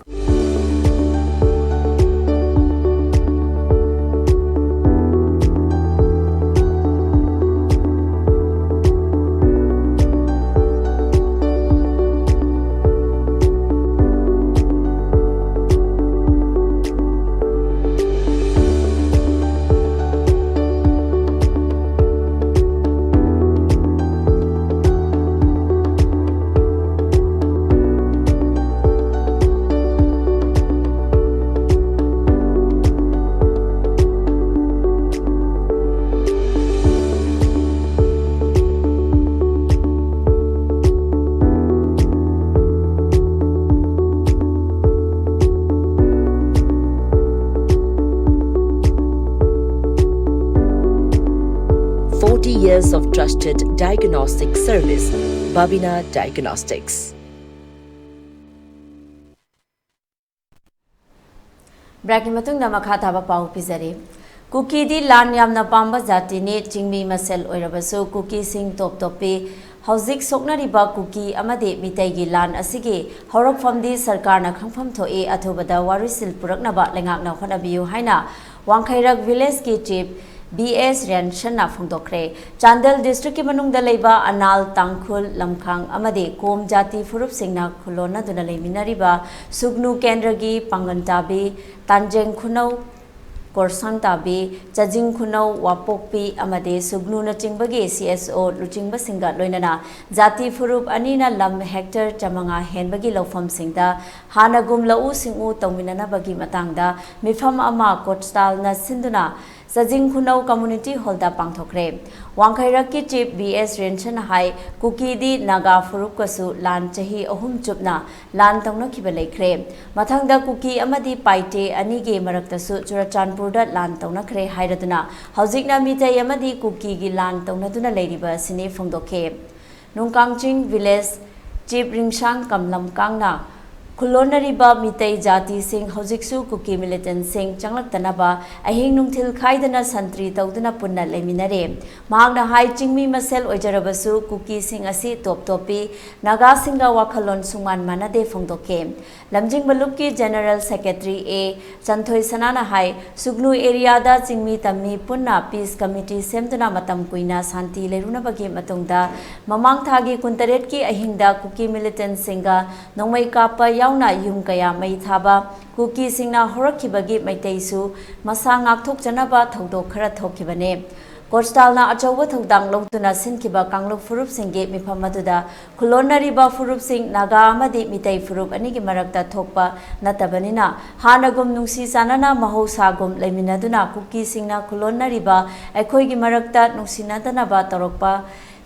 Forty years of trusted diagnostic service, Babina Diagnostics. Breakꯀꯤ ꯃꯇꯨꯡꯗ ꯃꯈꯥ ꯇꯥꯕ ꯄꯥꯎ ꯄꯤꯖꯔꯤ꯫ ꯀꯨꯀꯤꯗꯤ ꯂꯥꯟ ꯌꯥꯝꯅ ꯄꯥꯝꯕ ꯖꯥꯇꯤꯅꯤ꯫ ꯆꯤꯡꯃꯤ ꯃꯁꯦꯜ ꯑꯣꯏꯔꯕꯁꯨ ꯀꯨꯀꯤꯁꯤꯡ ꯇꯣꯞ ꯇꯣꯞꯄꯤ꯫ ꯍꯧꯖꯤꯛ ꯁꯣꯛꯅꯔꯤꯕ ꯀꯨꯀꯤ ꯑꯃꯗꯤ ꯃꯤꯇꯩꯒꯤ ꯂꯥꯟ ꯑꯁꯤꯒꯤ ꯍꯧꯔꯛꯐꯝꯗꯤ ꯁꯔꯀꯥꯔꯅ ꯈꯪꯐꯝ ꯊꯣꯛꯏ꯫ ꯑꯊꯨꯕꯗ ꯋꯥꯔꯣꯏꯁꯤꯟ ꯄꯨꯔꯛꯅꯕ ꯂꯩꯉꯥꯛꯅ ꯍꯣꯠꯅꯕꯤꯌꯨ ꯍꯥꯏꯅ ꯋꯥꯡꯈꯩꯔꯛ villageꯀꯤ chief ꯕꯤ ꯑꯦꯁ ꯔꯦꯟꯁꯟꯅ ꯐꯣꯡꯗꯣꯛꯈ꯭ꯔꯦ꯫ ꯆꯥꯟꯗꯦꯜ districtꯀꯤ ꯃꯅꯨꯡꯗ ꯂꯩꯕ ꯑꯅꯥꯜ, ꯇꯥꯡꯈꯨꯜ, ꯂꯝꯈꯥꯡ ꯑꯃꯗꯤ ꯀꯣꯝ ꯖꯥꯇꯤ ꯐꯨꯔꯨꯞꯁꯤꯡꯅ ꯈꯨꯜꯂꯣꯟꯅꯗꯨꯅ ꯂꯩꯃꯤꯟꯅꯔꯤꯕ ꯁꯨꯒꯅꯨ ꯀꯦꯟꯗ꯭ꯔꯒꯤ ꯄꯥꯡꯒꯟ ꯇꯥꯕꯤ, ꯇꯥꯟꯖꯦꯡ ꯈꯨꯅꯧ, ꯀꯣꯔꯁꯥꯡ ꯇꯥꯕꯤ, ꯆꯥꯖꯤꯡ ꯈꯨꯅꯧ, ꯋꯥꯄꯣꯛꯄꯤ ꯑꯃꯗꯤ ꯁꯨꯒꯅꯨꯅꯆꯤꯡꯕꯒꯤ ꯁꯤ ꯑꯦꯁ ꯑꯣ ꯂꯨꯆꯤꯡꯕꯁꯤꯡꯒ ꯂꯣꯏꯅꯅ ꯖꯥꯇꯤ ꯐꯨꯔꯨꯞ ꯑꯅꯤꯅ ꯂꯝ hectare ꯆꯥꯃꯉꯥ ꯍꯦꯟꯕꯒꯤ ꯂꯧꯐꯝꯁꯤꯡꯗ ꯍꯥꯟꯅꯒꯨꯝ ꯂꯧꯎ ꯁꯤꯡꯎ ꯇꯧꯃꯤꯟꯅꯅꯕꯒꯤ ꯃꯇꯥꯡꯗ ꯃꯤꯐꯝ ꯑꯃ ꯀꯣꯆꯇꯥꯜꯅ ꯁꯤꯟꯗꯨꯅ ꯆꯥꯖꯤꯡ ꯈꯨꯅꯧ ꯀꯝꯃ꯭ꯌꯨꯅꯤꯇꯤ ꯍꯣꯜꯗ ꯄꯥꯡꯊꯣꯛꯈ꯭ꯔꯦ꯫ ꯋꯥꯡꯈꯩꯔꯛꯀꯤ ꯆꯤꯐ ꯕꯤ ꯑꯦꯁ ꯔꯤꯟꯁꯟꯅ ꯍꯥꯏ, ꯀꯨꯀꯤꯗꯤ ꯅꯥꯒꯥ ꯐꯨꯔꯨꯞꯀꯁꯨ ꯂꯥꯟ ꯆꯍꯤ ꯑꯍꯨꯝ ꯆꯨꯞꯅ ꯂꯥꯟ ꯇꯧꯅꯈꯤꯕ ꯂꯩꯈ꯭ꯔꯦ꯫ ꯃꯊꯪꯗ ꯀꯨꯀꯤ ꯑꯃꯗꯤ ꯄꯥꯏꯇꯦ ꯑꯅꯤꯒꯤ ꯃꯔꯛꯇꯁꯨ ꯆꯨꯔꯆꯥꯟꯄꯨꯔꯗ ꯂꯥꯟ ꯇꯧꯅꯈ꯭ꯔꯦ ꯍꯥꯏꯔꯗꯨꯅ ꯍꯧꯖꯤꯛꯅ ꯃꯤꯇꯩ ꯑꯃꯗꯤ ꯀꯨꯀꯤꯒꯤ ꯂꯥꯟ ꯇꯧꯅꯗꯨꯅ ꯂꯩꯔꯤꯕ ꯑꯁꯤꯅꯤ ꯐꯣꯡꯗꯣꯛꯈꯤ꯫ ꯅꯨꯡꯀꯥꯡꯆꯤꯡ ꯚꯤꯂꯦꯖ ꯆꯤꯐ ꯔꯤꯡꯁꯥꯡ ꯀꯝꯂꯝ ꯀꯥꯡꯅ ꯈꯨꯜꯂꯣꯟꯅꯔꯤꯕ ꯃꯤꯇꯩ ꯖꯥꯇꯤꯁꯤꯡ ꯍꯧꯖꯤꯛꯁꯨ ꯀꯨꯀꯤ ꯃꯤꯂꯤꯇꯦꯟꯁꯤꯡ ꯆꯪꯂꯛꯇꯅꯕ ꯑꯍꯤꯡ ꯅꯨꯡꯊꯤꯜ ꯈꯥꯏꯗꯅ ꯁꯟꯇ꯭ꯔꯤ ꯇꯧꯗꯨꯅ ꯄꯨꯟꯅ ꯂꯩꯃꯤꯟꯅꯔꯦ꯫ ꯃꯍꯥꯛꯅ ꯍꯥꯏ, ꯆꯤꯡꯃꯤ ꯃꯁꯦꯜ ꯑꯣꯏꯖꯔꯕꯁꯨ ꯀꯨꯀꯤꯁꯤꯡ ꯑꯁꯤ ꯇꯣꯞ ꯇꯣꯞꯄꯤ, ꯅꯥꯒꯥꯁꯤꯡꯒ ꯋꯥꯈꯜꯂꯣꯟ ꯁꯨꯡꯃꯥꯟ ꯃꯥꯟꯅꯗꯦ ꯐꯣꯡꯗꯣꯛꯈꯤ꯫ ꯂꯝꯖꯤꯡꯕ ꯂꯨꯞꯀꯤ ꯖꯦꯅꯔꯦꯜ ꯁꯦꯀ꯭ꯔꯦꯇꯔꯤ ꯑꯦ ꯆꯟꯊꯣꯏ ꯁꯅꯥꯅ ꯍꯥꯏ, ꯁꯨꯒꯅꯨ ꯑꯦꯔꯤꯌꯥꯗ ꯆꯤꯡꯃꯤ ꯇꯝꯃꯤ ꯄꯨꯟꯅ ꯄꯤꯁ ꯀꯃꯤꯇꯤ ꯁꯦꯝꯗꯨꯅ ꯃꯇꯝ ꯀꯨꯏꯅ ꯁꯥꯟꯇꯤ ꯂꯩꯔꯨꯅꯕꯒꯤ ꯃꯇꯨꯡꯗ ꯃꯃꯥꯡ ꯊꯥꯒꯤ ꯀꯨꯟꯇꯔꯦꯠꯀꯤ ꯑꯍꯤꯡꯗ ꯀꯨꯀꯤ ꯃꯤꯂꯤꯇꯦꯟꯁꯤꯡꯒ ꯅꯣꯡꯃꯩ ꯀꯥꯞꯄ ꯌꯥꯎꯅ ꯌꯨꯝ ꯀꯌꯥ ꯃꯩ ꯊꯥꯕ, ꯀꯨꯀꯤꯁꯤꯡꯅ ꯍꯧꯔꯛꯈꯤꯕꯒꯤ ꯃꯩꯇꯩꯁꯨ ꯃꯁꯥ ꯉꯥꯛꯊꯣꯛꯆꯅꯕ ꯊꯧꯗꯣꯛ ꯈꯔ ꯊꯣꯛꯈꯤꯕꯅꯤ꯫ ꯀꯣꯁꯇꯥꯜꯅ ꯑꯆꯧꯕ ꯊꯧꯗꯥꯡ ꯂꯧꯗꯨꯅ ꯁꯤꯟꯈꯤꯕ ꯀꯥꯡꯂꯨꯞ ꯐꯨꯔꯨꯞꯁꯤꯡꯒꯤ ꯃꯤꯐꯝ ꯑꯗꯨꯗ ꯈꯨꯜꯂꯣꯟꯅꯔꯤꯕ ꯐꯨꯔꯨꯞꯁꯤꯡ ꯅꯥꯒꯥ ꯑꯃꯗꯤ ꯃꯤꯇꯩ ꯐꯨꯔꯨꯞ ꯑꯅꯤꯒꯤ ꯃꯔꯛꯇ ꯊꯣꯛꯄ ꯅꯠꯇꯕꯅꯤꯅ ꯍꯥꯟꯅꯒꯨꯝ ꯅꯨꯡꯁꯤ ꯆꯥꯟꯅꯅ ꯃꯍꯧꯁꯥꯒꯨꯝ ꯂꯩꯃꯤꯟꯅꯗꯨꯅ ꯀꯨꯀꯤꯁꯤꯡꯅ ꯈꯨꯜꯂꯣꯟꯅꯔꯤꯕ ꯑꯩꯈꯣꯏꯒꯤ ꯃꯔꯛꯇ ꯅꯨꯡꯁꯤꯅꯗꯅꯕ ꯇꯧꯔꯛꯄ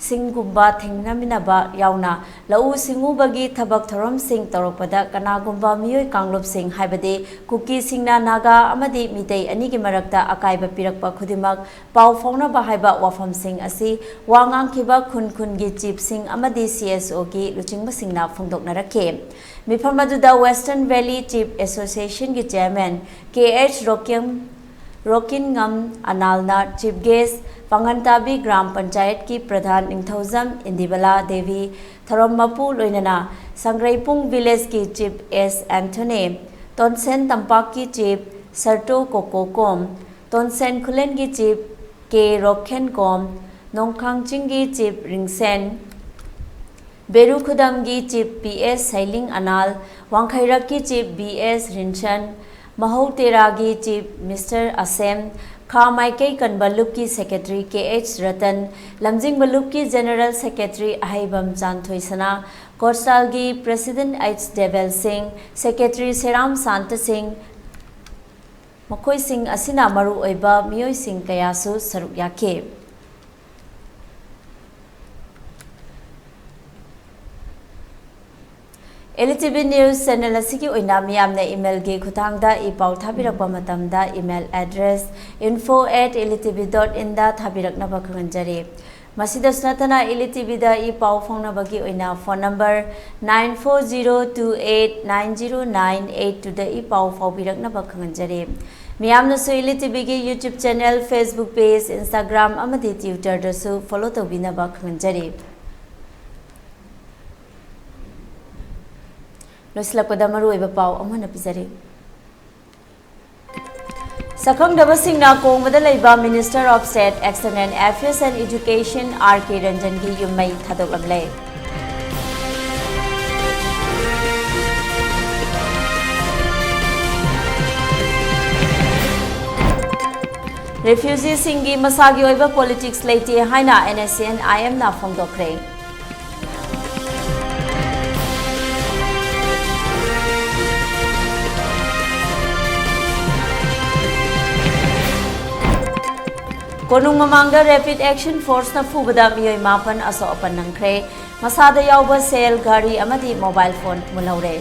ꯁꯤꯡꯒꯨꯝꯕ ꯊꯦꯡꯅꯃꯤꯟꯅꯕ ꯌꯥꯎꯅ ꯂꯧꯎ ꯁꯤꯡꯎꯕꯒꯤ ꯊꯕꯛ ꯊꯧꯔꯝꯁꯤꯡ ꯇꯧꯔꯛꯄꯗ ꯀꯅꯥꯒꯨꯝꯕ ꯃꯤꯑꯣꯏ ꯀꯥꯡꯂꯨꯞꯁꯤꯡ ꯍꯥꯏꯕꯗꯤ ꯀꯨꯀꯤꯁꯤꯡꯅ ꯅꯥꯒꯥ ꯑꯃꯗꯤ ꯃꯤꯇꯩ ꯑꯅꯤꯒꯤ ꯃꯔꯛꯇ ꯑꯀꯥꯏꯕ ꯄꯤꯔꯛꯄ ꯈꯨꯗꯤꯡꯃꯛ ꯄꯥꯎ ꯐꯥꯎꯅꯕ ꯍꯥꯏꯕ ꯋꯥꯐꯝꯁꯤꯡ ꯑꯁꯤ ꯋꯥ ꯉꯥꯡꯈꯤꯕ ꯈꯨꯟ ꯈꯨꯟꯒꯤ ꯆꯤꯐꯁꯤꯡ ꯑꯃꯗꯤ ꯁꯤ ꯑꯦꯁ ꯑꯣꯒꯤ ꯂꯨꯆꯤꯡꯕꯁꯤꯡꯅ ꯐꯣꯡꯗꯣꯛꯅꯔꯛꯈꯤ꯫ ꯃꯤꯐꯝ ꯑꯗꯨꯗ ꯋꯦꯁꯇꯔꯟ ꯚꯦꯂꯤ ꯆꯤꯐ ꯑꯦꯁꯣꯁꯤꯌꯦꯁꯟꯒꯤ ꯆꯦꯌꯔꯃꯦꯟ ꯀꯦ ꯑꯩꯆ ꯔꯣꯀꯤꯝ ꯔꯣꯀꯤꯟꯉꯝ ꯑꯅꯥꯜꯅ ꯆꯤꯐ ꯒꯦꯁ, ꯄꯥꯡꯒꯟꯇꯥꯕꯤ ꯒ꯭ꯔꯥꯝ ꯄꯟꯆꯥꯌꯠꯀꯤ ꯄ꯭ꯔꯙꯥꯟ ꯅꯤꯡꯊꯧꯖꯝ ꯏꯟꯗꯤꯕꯂꯥ ꯗꯦꯕꯤ, ꯊꯧꯔꯝ ꯃꯄꯨ ꯂꯣꯏꯅꯅ ꯁꯪꯒ꯭ꯔꯩꯄꯨꯡ ꯚꯤꯂꯦꯖꯀꯤ ꯆꯤꯐ ꯑꯦꯁ ꯑꯦꯟꯊꯣꯅꯤ, ꯇꯣꯟꯁꯦꯟ ꯇꯝꯄꯥꯛꯀꯤ ꯆꯤꯐ ꯁꯔꯇꯣ ꯀꯣꯀꯣꯀꯣꯝ, ꯇꯣꯟꯁꯦꯟ ꯈꯨꯂꯦꯟꯒꯤ ꯆꯤꯐ ꯀꯦ ꯔꯣꯛꯈꯦꯟꯀꯣꯝ, ꯅꯣꯡꯈꯥꯡ ꯆꯤꯡꯒꯤ ꯆꯤꯐ ꯔꯤꯡꯁꯦꯟ, ꯕꯦꯔꯨ ꯈꯨꯗꯝꯒꯤ chief P S Sailing Anal, ꯋꯥꯡꯈꯩꯔꯛꯀꯤ chief B S Rinson, Mahou ꯇꯦꯔꯥꯒꯤ ꯆꯤꯐ ꯃꯤꯁꯇꯔ ꯑꯁꯦꯝ, ꯈꯥ ꯃꯥꯏꯀꯩ ꯀꯟꯕ ꯂꯨꯞꯀꯤ ꯁꯦꯀ꯭ꯔꯦꯇꯔꯤ ꯀꯦ ꯑꯩꯆ ꯔꯇꯟ, ꯂꯝꯖꯤꯡꯕ ꯂꯨꯞꯀꯤ ꯖꯦꯅꯔꯦꯜ ꯁꯦꯀ꯭ꯔꯦꯇꯔꯤ ꯑꯍꯩꯕꯝ ꯆꯥꯟꯊꯣꯏꯁꯅꯥ, ꯀꯣꯁꯇꯥꯜꯒꯤ president H Debel Singh, secretary ꯁꯦꯔꯥꯝ Santa ꯁꯤꯡ, ꯃꯈꯣꯏꯁꯤꯡ ꯑꯁꯤꯅ ꯃꯔꯨꯑꯣꯏꯕ ꯃꯤꯑꯣꯏꯁꯤꯡ ꯀꯌꯥꯁꯨ ꯁꯔꯨꯛ ꯌꯥꯈꯤ꯫ L T V News channel ꯑꯁꯤꯒꯤ ꯑꯣꯏꯅ ꯃꯤꯌꯥꯝꯅ email ꯒꯤ ꯈꯨꯠꯊꯥꯡꯗ ꯏ ꯄꯥꯎ ꯊꯥꯕꯤꯔꯛꯄ ꯃꯇꯝꯗ email address info at L T V dot in ꯗ ꯊꯥꯕꯤꯔꯛꯅꯕ ꯈꯪꯍꯟꯖꯔꯤ꯫ ꯃꯁꯤꯗꯁꯨ ꯅꯠꯇꯅ L T V ꯗ ꯏ ꯄꯥꯎ ꯐꯥꯎꯅꯕꯒꯤ ꯑꯣꯏꯅ phone number nine four zero two eight nine zero nine eight two ꯗ ꯏ ꯄꯥꯎ ꯐꯥꯎꯕꯤꯔꯛꯅꯕ ꯈꯪꯍꯟꯖꯔꯤ꯫ ꯃꯤꯌꯥꯝꯅꯁꯨ L T V ꯒꯤ YouTube channel, Facebook page, Instagram ꯑꯃꯗꯤ Twitter ꯗꯁꯨ follow ꯇꯧꯕꯤꯅꯕ ꯈꯪꯍꯟꯖꯔꯤ꯫ ꯂꯣꯏꯁꯤꯜꯂꯛꯄꯗ ꯃꯔꯨꯑꯣꯏꯕ ꯄꯥꯎ ꯑꯃꯨꯛ ꯍꯟꯅ ꯄꯤꯖꯔꯤ꯫ ꯁꯛꯈꯪꯗꯕꯁꯤꯡꯅ ꯀꯣꯡꯕꯗ ꯂꯩꯕ Minister of State, Action and Affairs and Education R K ꯔꯟꯖꯟꯒꯤ ꯌꯨꯝ ꯃꯩ ꯊꯥꯗꯣꯛꯂꯝꯂꯦ꯫ Refugee ꯁꯤꯡꯒꯤ ꯃꯁꯥꯒꯤ ꯑꯣꯏꯕ politics ꯂꯩꯇꯦ ꯍꯥꯏꯅ N S C N I M ꯅ ꯐꯣꯡꯗꯣꯛꯈ꯭ꯔꯦ꯫ ꯀꯣꯅꯨꯡ ꯃꯃꯥꯡꯗ Rapid Action Force ꯅ ꯐꯨꯕꯗ ꯃꯤꯑꯣꯏ ꯃꯥꯄꯟ ꯑꯁꯣꯛ ꯑꯄꯟ ꯅꯪꯈ꯭ꯔꯦ꯫ ꯃꯁꯥꯗ ꯌꯥꯎꯕ cell, ꯘꯔꯤ ꯑꯃꯗꯤ mobile phone ꯃꯨꯜꯍꯧꯔꯦ꯫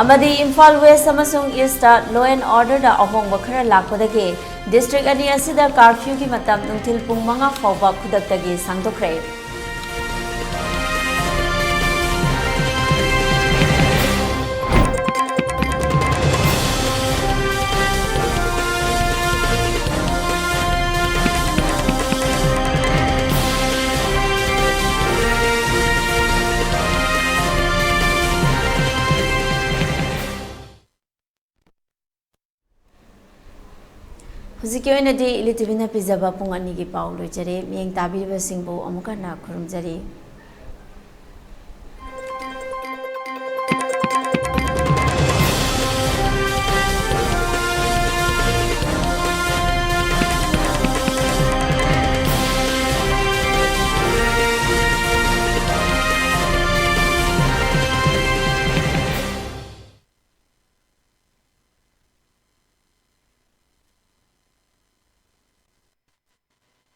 ꯑꯃꯗꯤ ꯏꯝꯐꯥꯜ West ꯑꯃꯁꯨꯡ East ꯇ law and order ꯗ ꯑꯍꯣꯡꯕ ꯈꯔ ꯂꯥꯛꯄꯗꯒꯤ district ꯑꯅꯤ ꯑꯁꯤꯗ curfew ꯒꯤ ꯃꯇꯝ ꯅꯨꯡꯊꯤꯜ ꯄꯨꯡ ꯃꯉꯥ ꯐꯥꯎꯕ ꯈꯨꯗꯛꯇꯒꯤ ꯁꯥꯡꯗꯣꯛꯈ꯭ꯔꯦ꯫ ꯍꯧꯖꯤꯛꯀꯤ ꯑꯣꯏꯅꯗꯤ ꯏꯂꯤ ꯇꯤꯚꯤꯅ ꯄꯤꯖꯕ ꯄꯨꯡ ꯑꯅꯤꯒꯤ ꯄꯥꯎ ꯂꯣꯏꯖꯔꯦ꯫ ꯃꯤꯠꯌꯦꯡ ꯇꯥꯕꯤꯔꯤꯕꯁꯤꯡꯕꯨ ꯑꯃꯨꯛ ꯍꯟꯅ ꯈꯨꯔꯨꯝꯖꯔꯤ꯫